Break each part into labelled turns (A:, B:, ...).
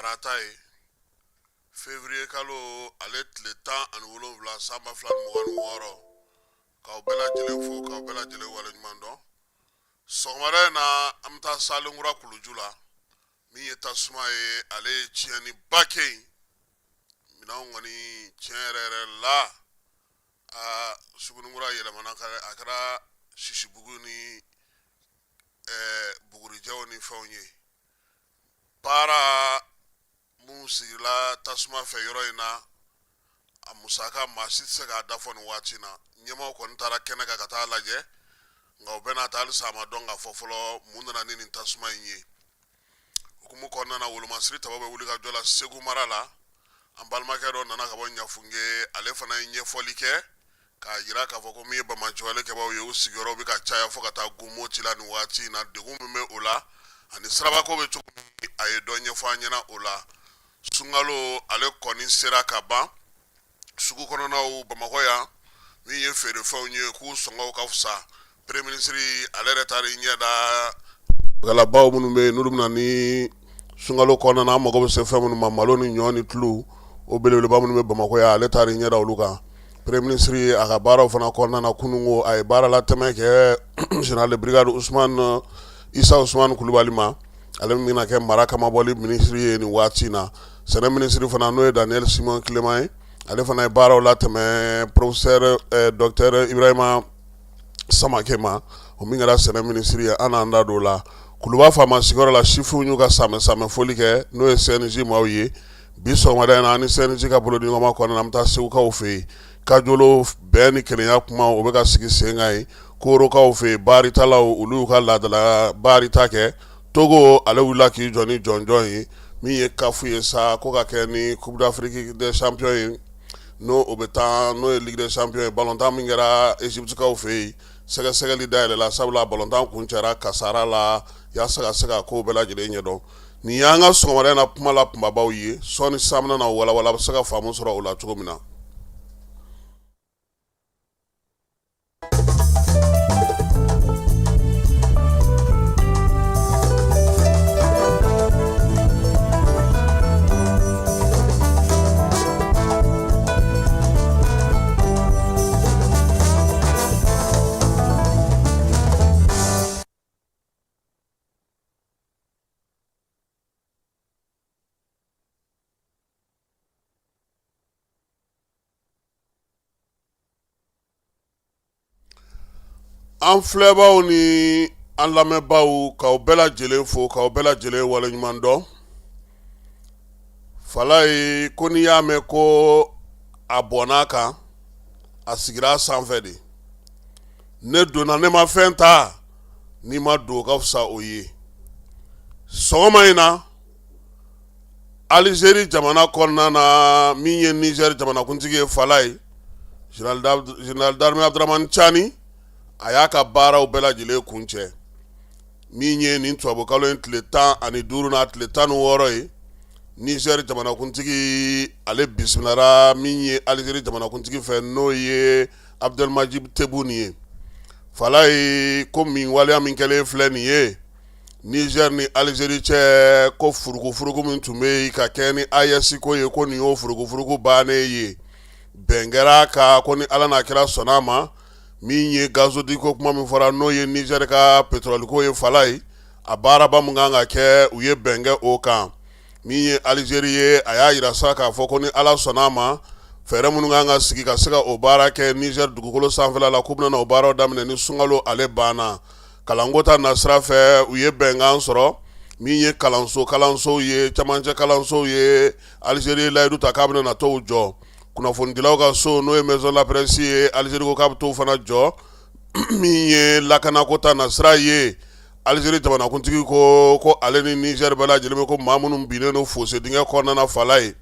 A: tarata ye, février kalo ale tile 17 san 2026. K'aw bɛɛ lajɛlen fo, k'aw bɛɛ lajɛlen waleɲuman dɔn. Sɔgɔmada in na, an bɛ taa Salenkura kuluju la. Min ye tasuma ye, ale ye tiɲɛniba kɛ yen. Minɛnw kɔni tiɲɛ yɛrɛ yɛrɛ la, aa, Suguninkura yɛlɛmana, a kɛra sisibugu ni bugurijɛw ni fɛnw ye. Baara mun sigila tasuma fɛ yɔrɔ in na, a musaka maa si tɛ se k'a da fɔ nin waati na. Ɲɛmaaw kɔni taara kɛnɛ kan ka taa lajɛ, nka o bɛɛ n'a ta, halisa a ma dɔn k'a fɔ fɔlɔ mun nana ni nin tasuma in ye. Hukumu kɔnɔna na, wolomasiri taba bɛ wuli ka jɔ la Segu mara la. An balimakɛ dɔ nana ka bɔ Ɲafunke, ale fana ye ɲɛfɔli kɛ k'a jira k'a fɔ ko min ye banbaanciwale kɛbaaw ye, u sigiyɔrɔ bɛ ka caya fo ka taa gun Moti la nin waati in na. Degun min bɛ o la ani sirabako bɛ cogo min, a ye dɔ ɲɛfɔ an ɲɛna o la. Sunkalo ale kɔni sera ka ban, sugu kɔnɔnaw Bamakɔ yan, min ye feerefɛnw ye, k'u sɔngɔw ka fisa. Premier ministre ale yɛrɛ taara i ɲɛ da galabaw minnu bɛ yen, n'olu bɛna ni sunkalo kɔnɔna na, an mago bɛ se fɛn minnu ma, malo ni ɲɔ ni tulu, o belebeleba minnu bɛ Bamakɔ yan, ale taara i ɲɛ da olu kan. Premier ministre a ka baaraw fana kɔnɔna na kununko, a ye baara latɛmɛ kɛ général de brigade Usumani Isa Usumani Kulubali ma, ale min bɛna kɛ mara kamabɔli minisiri ye nin waati in na. Sɛnɛ minisiri fana, n'o ye Daniel Simon Clément ye, ale fana ye baaraw latɛmɛ professeur docteur Ibrahima Samakɛ ma, o min kɛra sɛnɛ minisiri ye. An n'an da don o la. Kuluba faama sigiyɔrɔ la, sifinw y'u ka sanbɛ sanbɛ foli kɛ, n'o ye CNJ maaw ye. Bi sɔgɔmada in na, an ni CNJ ka bolodiɲɔgɔnma kɔnɔna, an bɛ taa Segukaw fɛ yen. Kajolo bɛn ni kelenya kuma, o bɛ ka sigi sen kan yen. Korokaw fɛ yen, baritalaw, olu y'u ka laadala barita kɛ. Togo ale wulila k'i jɔ ni jɔnjɔn ye. Min ye CAF ye sa, ko ka kɛ ni Coupe d'Afrique des champions ye, n'o o bɛ taa, n'o ye Ligue des champions ye, balontan min kɛra Égyptekaw fɛ yen, sɛgɛsɛgɛli dayɛlɛla, sabula balontan kuncɛra kasara la. Yaasa ka se ka ko bɛɛ lajɛlen ɲɛdɔn, nin y'an ka sɔgɔmada in na kuma la kunbabaw ye. Sɔɔni sisan na walawala, a bɛ se ka faamu sɔrɔ o la cogo min na. An filɛbaw ni an lamɛnbaw, k'aw bɛɛ lajɛlen fo, k'aw bɛɛ lajɛlen waleɲuman dɔn. Falaye ko n'i y'a mɛn ko a bɔnna a kan, a sigira a sanfɛ de. Ne donna, ne ma fɛn ta, n'i ma don, o ka fisa o ye. Sɔgɔma in na, Alizeri jamana kɔnɔna na, min ye Nizɛri jamanakuntigi ye, Falaye, général d'armée Abdramani Cani, a y'a ka baaraw bɛɛ lajɛlen kuncɛ. Min ye nin tubabukalo in tile 15 n'a tile 16 ye, Nizɛri jamanakuntigi ale bisimilara min ye Alizeri jamanakuntigi fɛ, n'o ye Abdelmadjid Tebboune ye. Falaye ko min waleya min kɛlen filɛ nin ye Niger ni Alizeri cɛ, ko furukufuruku min tun bɛ yen ka kɛ ni AES ko ye, ko nin y'o furukufuruku bannen ye. Bɛn kɛra kan ko ni Ala n'a kira sɔnna a ma, min ye gazoduc ko kuma min fɔra, n'o ye Niger ka pétrole ko ye, Falaye, a baaraba min kan ka kɛ, u ye bɛn kɛ o kan. Min ye Alizeri ye, a y'a jira sa k'a fɔ ko ni Ala sɔnna a ma, fɛɛrɛ minnu kan ka sigi ka se ka o baara kɛ Niger dugukolo sanfɛla la, k'u bɛna o baaraw daminɛ ni sunkalo ale banna. Kalanko ta nasira fɛ, u ye bɛnkan sɔrɔ. Min ye kalansow ye, camancɛ kalansow ye, Alizeri ye layidu ta k'a bɛna na t'o jɔ. Kunnafonidilaw ka so, n'o ye maison la presse ye, Alizeri ko k'a bɛ t'o fana jɔ. Min ye lakanako ta nasira ye, Alizeri jamanakuntigi ko ale ni Nizɛri bɛɛ lajɛlen bɛ ko maa minnu binnen don fosse dingɛ kɔnɔna na, Falaye,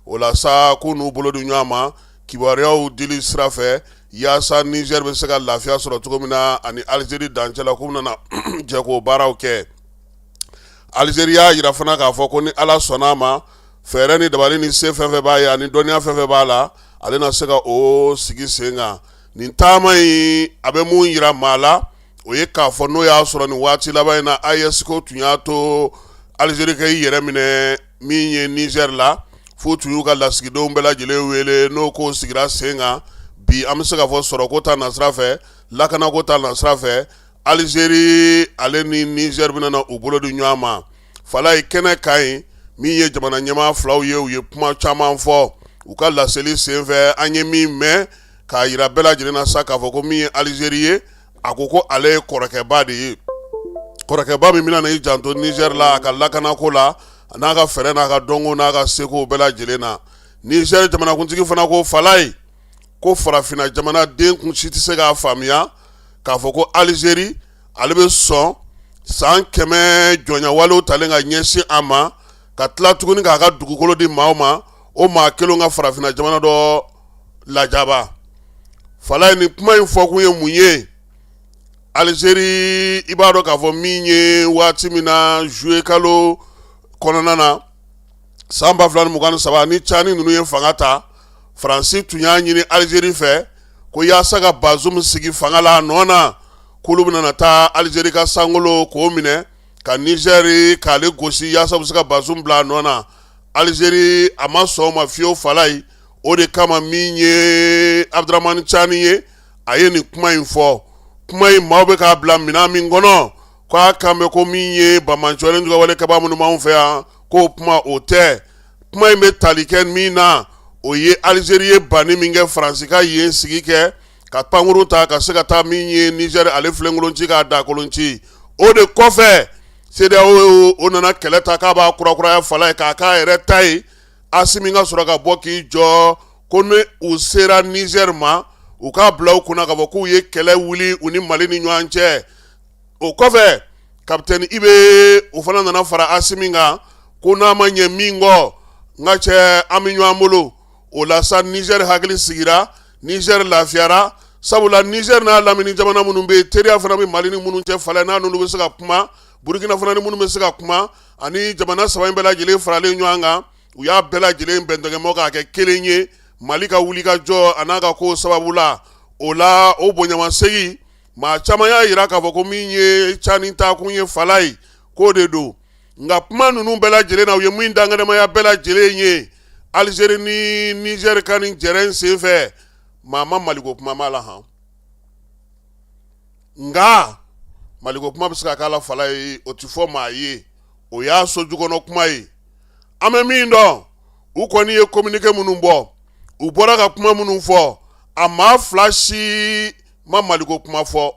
A: o la sa, k'u n'u bolo di ɲɔgɔn ma kibaruyaw dili sira fɛ, yaasa Nizɛri bɛ se ka lafiya sɔrɔ cogo min na ani Alizeri dancɛ la, k'u bɛna jɛ k'o baaraw kɛ. Alizeri y'a jira fana k'a fɔ ko ni Ala sɔnna a ma, fɛɛrɛ ni dabali ni se fɛn fɛn b'a ye ani dɔnniya fɛn fɛn b'a la, ale na se ka o sigi sen kan. Nin taama in, a bɛ mun jira maa la, o ye k'a fɔ n'o y'a sɔrɔ nin waati laban in na, AES ko tun y'a to Alizeri ka i yɛrɛ minɛ. min ye Niger la, f'u tun y'u ka lasigidenw bɛɛ lajɛlen wele. N'o ko sigira sen kan bi, an bɛ se k'a fɔ sɔrɔko ta nasira fɛ, lakanako ta nasira fɛ, Algérie ale ni Niger bɛna na u bolo di ɲɔgɔn ma. Falaye, kɛnɛ kan yen, min ye jamana ɲɛmaa filaw ye, u ye kuma caman fɔ u ka laseli senfɛ. An ye min mɛn k'a jira bɛɛ lajɛlen na sa, k'a fɔ ko min ye Algérie ye, a ko ko ale ye kɔrɔkɛba de ye, kɔrɔkɛba min bɛna i janto Niger la, a ka lakanako la, a n'a ka fɛɛrɛ, n'a ka dɔnko, n'a ka seko bɛɛ lajɛlen na. Niger jamanakuntigi fana ko, Falaye, ko farafinna jamanaden kun si tɛ se k'a faamuya k'a fɔ ko Algérie ale bɛ sɔn san 100 jɔnyawalew talen ka ɲɛsin a ma, ka tila tuguni k'a ka dugukolo di maaw ma, o maa kelen ka farafinna jamana dɔ lajaba. Falaye, nin kuma in fɔkun ye mun ye? Algérie, i b'a dɔn k'a fɔ min ye waati min na, juillet kalo kɔnɔna na san 2023, ni Tiani ninnu ye fanga ta, Faransi tun y'a ɲini Algérie fɛ ko yaasa ka Bazoum sigi fanga la a nɔ na, k'olu bɛna taa Algérie ka sankolo k'o minɛ ka Niger k'ale gosi, yaasa u bɛ se ka Bazoum bila a nɔ na. Algérie a ma sɔn o ma fiyewu. Falaye, o de kama min ye Abdramani Tiani ye, a ye nin kuma in fɔ. Kuma in, maaw bɛ k'a bila minɛn min kɔnɔ, k'a kan bɛ ko min ye banbaanciwale juguyawale kɛbaa minnu b'anw fɛ yan, k'o kuma o tɛ. Kuma in bɛ tali kɛ min na, o ye Algérie ye banni min kɛ Faransi ka yen sigi kɛ, ka pankurun ta ka se ka taa min ye Niger ale filenkolon ci, k'a dakolon ci. O de kɔfɛ, CEDEAO o nana kɛlɛ ta k'a b'a kurakuraya, Falaye, k'a k'a yɛrɛ ta ye. Asimi ka sɔrɔ ka bɔ k'i jɔ ko ni u sera Niger ma, u k'a bila u kunna k'a fɔ k'u ye kɛlɛ wuli u ni Mali ni ɲɔgɔn cɛ. O kɔfɛ, Kapitɛni IB o fana nana fara Asimi kan ko n'a ma ɲɛ min kɔ, n ka cɛ, an bɛ ɲɔgɔn bolo. O la sa, Niger hakili sigira, Niger lafiyara, sabula Niger n'a lamini jamana minnu bɛ yen, teriya fana bɛ Mali ni minnu cɛ, Falaye, n'a n'olu bɛ se ka kuma, Burukina fana ni minnu bɛ se ka kuma, ani jamana saba in bɛɛ lajɛlen faralen ɲɔgɔn kan, u y'a bɛɛ lajɛlen bɛntɛgɛmɔ k'a kɛ kelen ye Mali ka wuli ka jɔ a n'a ka ko sababu la. O la, o bonyamasegin, maa caman y'a jira k'a fɔ ko min ye Tiani taakun ye, Falaye, k'o de don. Nka kuma ninnu bɛɛ lajɛlen na, u ye min dankɛnɛmaya bɛɛ lajɛlen ye, Algérie ni Niger ka nin jɛrɛ in senfɛ, maa ma Maliko kuma m'a la han. Nka Maliko kuma bɛ se ka k'a la, Falaye, o tɛ fɔ maa ye, o y'a so jukɔnɔ kuma ye. An bɛ min dɔn, u kɔni ye communiqué minnu bɔ, u bɔra ka kuma minnu fɔ, a maa fila si ma Maliko kuma fɔ.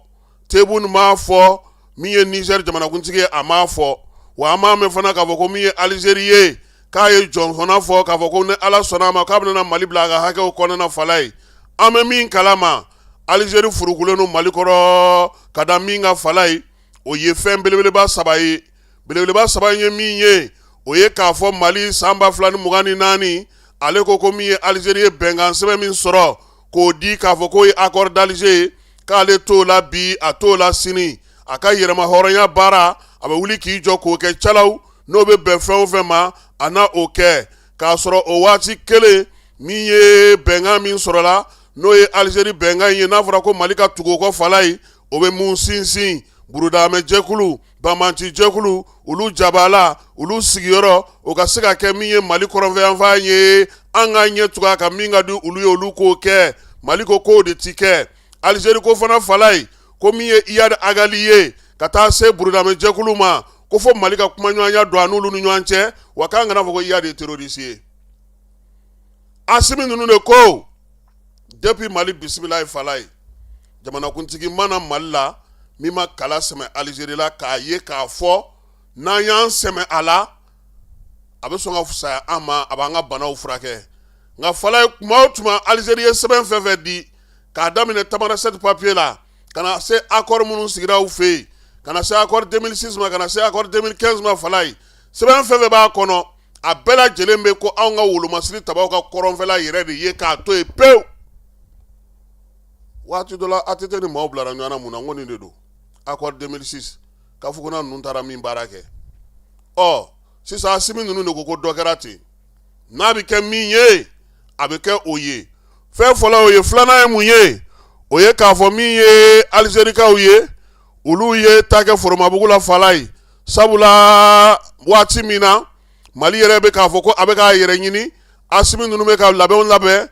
A: Tebboune m'a fɔ, min ye Niger jamanakuntigi ye, a m'a fɔ. Wa an m'a mɛn fana k'a fɔ ko min ye Algérie ye, k'a ye jɔnfana fɔ k'a fɔ ko ni Ala sɔnna a ma, k'a bɛna Mali bila a ka hakɛw kɔnɔna. Falaye, an bɛ min kalama, Algérie furukulen don Mali kɔrɔ ka da min kan, Falaye, o ye fɛn belebeleba saba ye. Belebeleba saba in ye min ye, o ye k'a fɔ Mali san 2024, ale ko ko min ye Algérie ye bɛnkan sɛbɛn min sɔrɔ k'o di, k'a fɔ k'o ye accord d'Alger ye, k'ale t'o la bi, a t'o la sini. A ka yɛrɛma hɔrɔnya baara, a bɛ wuli k'i jɔ k'o kɛ calaw, n'o bɛ bɛn fɛn o fɛn ma, a na o kɛ. K'a sɔrɔ o waati kelen, min ye bɛnkan min sɔrɔla, n'o ye Algérie bɛnkan ye, n'a fɔra ko Mali ka tugu o kɔ, Falaye, o bɛ mun sinsin? Burudamɛ jɛkulu, banbanci jɛkulu, olu jabala, olu sigiyɔrɔ, o ka se ka kɛ min ye Mali kɔrɔnfɛyanfan ye, an ka ɲɛ tugu a kan, min ka di olu ye, olu k'o kɛ. Mali ko k'o de ti kɛ. Algérie ko fana, Falaye, ko min ye Iyad Ag Ghali ye ka taa se burudamɛ jɛkulu ma, ko fo Mali ka kumaɲɔgɔnya don a n'olu ni ɲɔgɔn cɛ, wa k'an kana fɔ ko Iyad ye terroriste ye. Asimi ninnu de ko depuis Mali bisimila ye, Falaye, jamanakuntigi ma na Mali la min ma kala sɛmɛ Algérie la, k'a ye k'a fɔ n'an y'an sɛmɛ a la, a bɛ sɔn ka fisaya an ma, a b'an ka banaw furakɛ. Nka Falaye, tuma o tuma Algérie ye sɛbɛn fɛn fɛn di, k'a daminɛ Tamanrasset papier la ka na se accord minnu sigira u fɛ yen, ka na se accord 2006 ma, ka na se accord 2015 ma, Falaye, sɛbɛn fɛn fɛn b'a kɔnɔ, a bɛɛ lajɛlen bɛ ko anw ka wolomasiri tabaw ka kɔrɔnfɛla yɛrɛ de ye k'a to yen pewu. Waati dɔ la, ATT ni maaw bilara ɲɔgɔn na mun na? N ko nin de don, accord 2006, k'a fɔ ko n'a ninnu taara min baara kɛ. Ɔ sisan, Asimi ninnu de ko ko dɔ kɛra ten, n'a bɛ kɛ min ye, a bɛ kɛ o ye. Fɛn fɔlɔ o ye. Filanan ye mun ye? O ye k'a fɔ min ye Alizerikaw ye, olu ye ta kɛ Foromabugu la, Falaye, sabula waati min na Mali yɛrɛ bɛ k'a fɔ ko a bɛ k'a yɛrɛ ɲini, Asimi ninnu bɛ ka labɛnw labɛn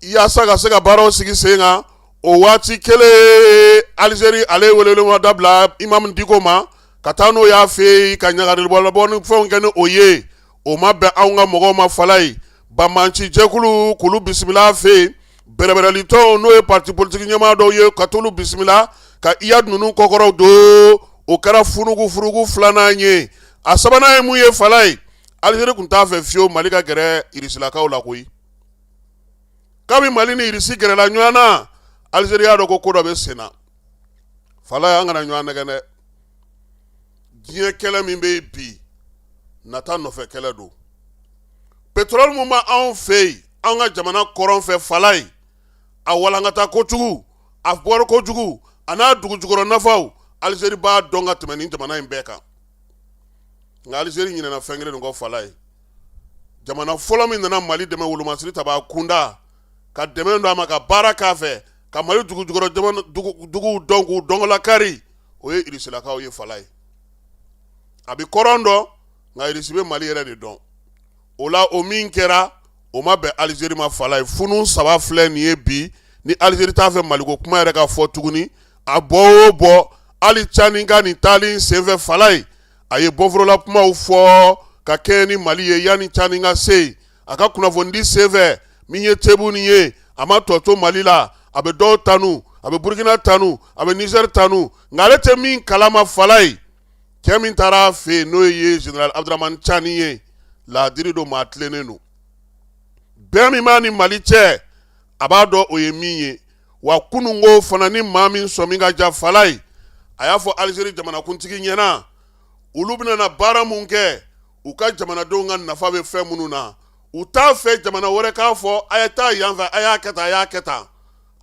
A: yaasa ka se ka baaraw sigi sen kan. O waati kelen, Alizeri ale ye welewelema dabila Imamu Diko ma ka taa n'o y'a fɛ yen ka ɲagaribɔ ni fɛnw kɛ ni o ye. O ma bɛn anw ka mɔgɔw ma Falayi. Banbaanci jɛkulu k'olu bisimila a fɛ yen, bɛrɛbɛrɛlitɔnw n'o ye parti politique ɲɛmaa dɔw ye ka t'olu bisimila ka Iyad ninnu kɔkɔrɔ don. O kɛra furugu furugu filanan ye. A sabanan ye mun ye Falayi? Alizeri tun t'a fɛ fiyewu Mali ka gɛrɛ Irisilakaw la koyi. Kabi Mali ni Irisi gɛrɛla ɲɔgɔn na, Alizeri y'a dɔn ko ko dɔ bɛ sen na. Falayi, an kana ɲɔgɔn nɛgɛn dɛ. Diɲɛ kɛlɛ min bɛ yen bi, nata nɔfɛ kɛlɛ don. Pétrole min bɛ anw fɛ yen, an ka jamana kɔrɔn fɛ Falayi, a walankata kojugu, a bɔra kojugu, a n'a dugujukɔrɔ nafaw, Alizeri b'a dɔn ka tɛmɛ nin jamana in bɛɛ kan. Nka Alizeri ɲinɛna fɛn kelen kɔ Falayi. Jamana fɔlɔ min nana Mali dɛmɛ wolomasiri tabaa kunda, ka dɛmɛ don a ma, ka baara k'a fɛ, ka Mali dugujukɔrɔ duguw dɔn k'u dɔnkɔlakari, o ye Irisilakaw ye Falayi. A bɛ kɔrɔn dɔn, nka Irisi bɛ Mali yɛrɛ de dɔn. O la, o min kɛra, o ma bɛn Alizeri ma Falayi. Funu saba filɛ nin ye bi ni Alizeri t'a fɛ Maliko kuma yɛrɛ ka fɔ tuguni. A bɔ o bɔ, hali Cani ka nin taali senfɛ Falayi, a ye bɔforola kumaw fɔ ka kɛɲɛ ni Mali ye yanni Cani ka se yen. A ka kunnafonidi senfɛ, min ye Tebuni ye, a ma tɔ to Mali la. A bɛ dɔw tanu, a bɛ Burukina tanu, a bɛ Nizɛri tanu, nka ale tɛ min kalama Falayi, cɛ min taara a fɛ yen, n'o ye général Abdramani Cani ye, laadiri don, maa tilennen don. Bɛn min b'a ni Mali cɛ, a b'a dɔn o ye min ye. Wa kununko fana, ni maa min sɔmi ka ja Falayi, a y'a fɔ Alizeri jamanakuntigi ɲɛna, olu bɛna na baara mun kɛ, u ka jamanadenw ka nafa bɛ fɛn minnu na, u t'a fɛ jamana wɛrɛ k'a fɔ a ye taa yan fɛ, a y'a kɛ tan, a y'a kɛ tan.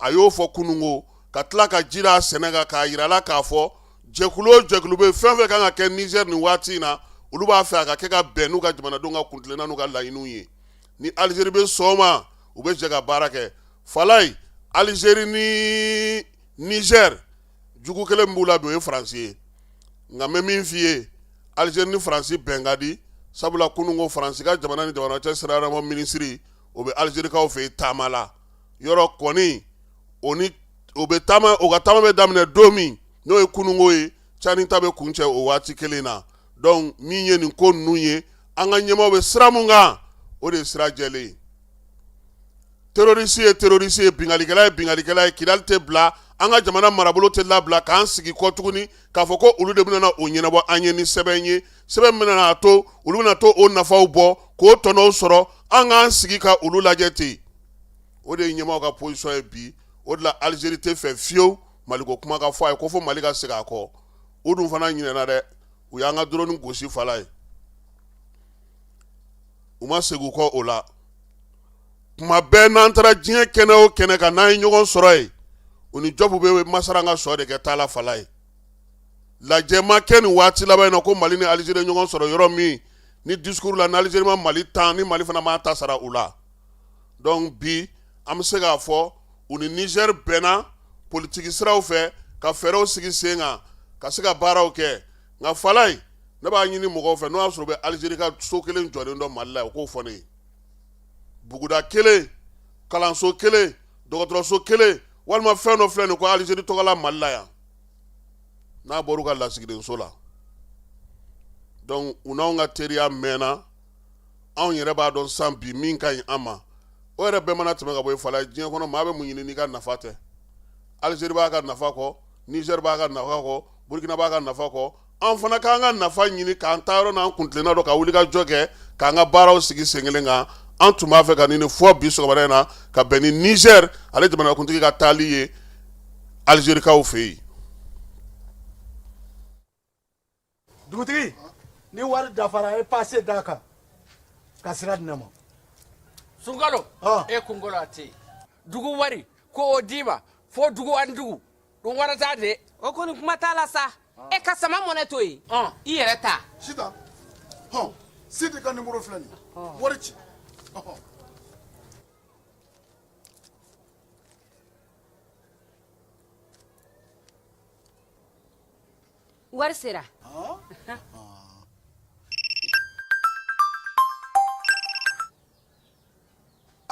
A: A y'o fɔ kununko, ka tila ka ji da sɛnɛ kan k'a yira la k'a fɔ jɛkulu o jɛkulu bɛ fɛn fɛn kan ka kɛ Nizɛri nin waati in na, olu b'a fɛ a ka kɛ ka bɛn n'u ka jamanadenw ka kuntilenna n'u ka laɲiniw ye. Ni Alizeri bɛ sɔn o ma, u bɛ jɛ ka baara kɛ Falayi. Alizeri ni Nizɛri, jugu kelen min b'u la bi, o ye Faransi ye. Nka n bɛ min f'i ye, Alizeri ni Faransi bɛn ka di, sabula kununko Faransi ka jamana ni jamana cɛ sirayɔrɔ minisiri, o bɛ Alizerikaw fɛ yen taama la. Yɔrɔ kɔni, o ni o bɛ taama, o ka taama bɛ daminɛ don min, n'o ye kununko ye, Cani ta bɛ kuncɛ o waati kelen na. Donc min ye nin ko ninnu ye, an ka ɲɛmaaw bɛ sira mun kan, o de ye sira jɛlen ye. Terroriste ye terroriste ye, binkalikɛla ye binkalikɛla ye. Kidali tɛ bila, an ka jamana marabolo tɛ labila k'an sigi kɔ tuguni k'a fɔ ko olu de bɛna o ɲɛnabɔ an ye ni sɛbɛn ye, sɛbɛn min bɛna a to olu bɛna to o nafaw bɔ k'o tɔnɔw sɔrɔ, an k'an sigi ka olu lajɛ ten. O de ye ɲɛmaaw ka position ye bi. O de la Alizeri tɛ fɛ fiyewu Maliko kuma ka fɔ a ye ko fo Mali ka segin a kɔ. U dun fana ɲinɛna dɛ, u y'an ka drone gosi Falayi, u ma segin u kɔ o la. Kuma bɛɛ n'an taara diɲɛ kɛnɛ o kɛnɛ kan, n'an ye ɲɔgɔn sɔrɔ yen, u ni Jɔpu bɛ masara ka sɔ de kɛ taa la Falayi. Lajɛ ma kɛ nin waati laban in na ko Mali ni Alizeri ɲɔgɔn sɔrɔ yɔrɔ min ni discours la, ni Alizeri ma Mali tan, ni Mali fana m'a ta sara u la. Donc bi an bɛ se k'a fɔ u ni Nizɛri bɛnna politiki siraw fɛ ka fɛɛrɛw sigi sen kan ka se ka baaraw kɛ. Nka Falayi, ne b'a ɲini mɔgɔw fɛ, n'o y'a sɔrɔ u bɛ Alizeri ka so kelen jɔlen dɔn Mali la, u k'o fɔ ne ye. Buguda kelen, kalanso kelen, dɔgɔtɔrɔso kelen, walima fɛn dɔ filɛ nin ko Alizeri tɔgɔ la Mali la yan, n'a bɔra u ka lasigidenso la. Donc u n'anw ka teriya mɛnna, anw yɛrɛ b'a dɔn san bi min ka ɲi an ma. O yɛrɛ bɛɛ mana tɛmɛ ka bɔ yen Falayi, diɲɛ kɔnɔ maa bɛ mun ɲini n'i ka nafa tɛ? Alizeri b'a ka nafa kɔ, Nizɛri b'a ka nafa kɔ, Burukina b'a ka nafa kɔ. An fana k'an ka nafa ɲini, k'an taa yɔrɔ n'an kuntilenna dɔn, ka wuli ka jɔ kɛ, k'an ka baaraw sigi sen kelen kan. An tun b'a fɛ ka nin fɔ bi sɔgɔmada in na ka bɛn ni Nizɛri ale jamanakuntigi ka taali ye Alizerikaw fɛ yen.
B: Dugutigi, ni wari dafara, a ye pase d'a kan ka sira di ne ma.
C: Sunkalo, e kunkolo a tɛ yen. Dugu wari ko o d'i ma fo dugu ani dugu dun warata de.
D: O kɔni, kuma t'a la sa. E ka sama mɔnɛ to yen, i yɛrɛ ta.
B: Sitan, hɔn, Sidi ka nimoro filɛ nin ye, wari ci.
D: Wari sera.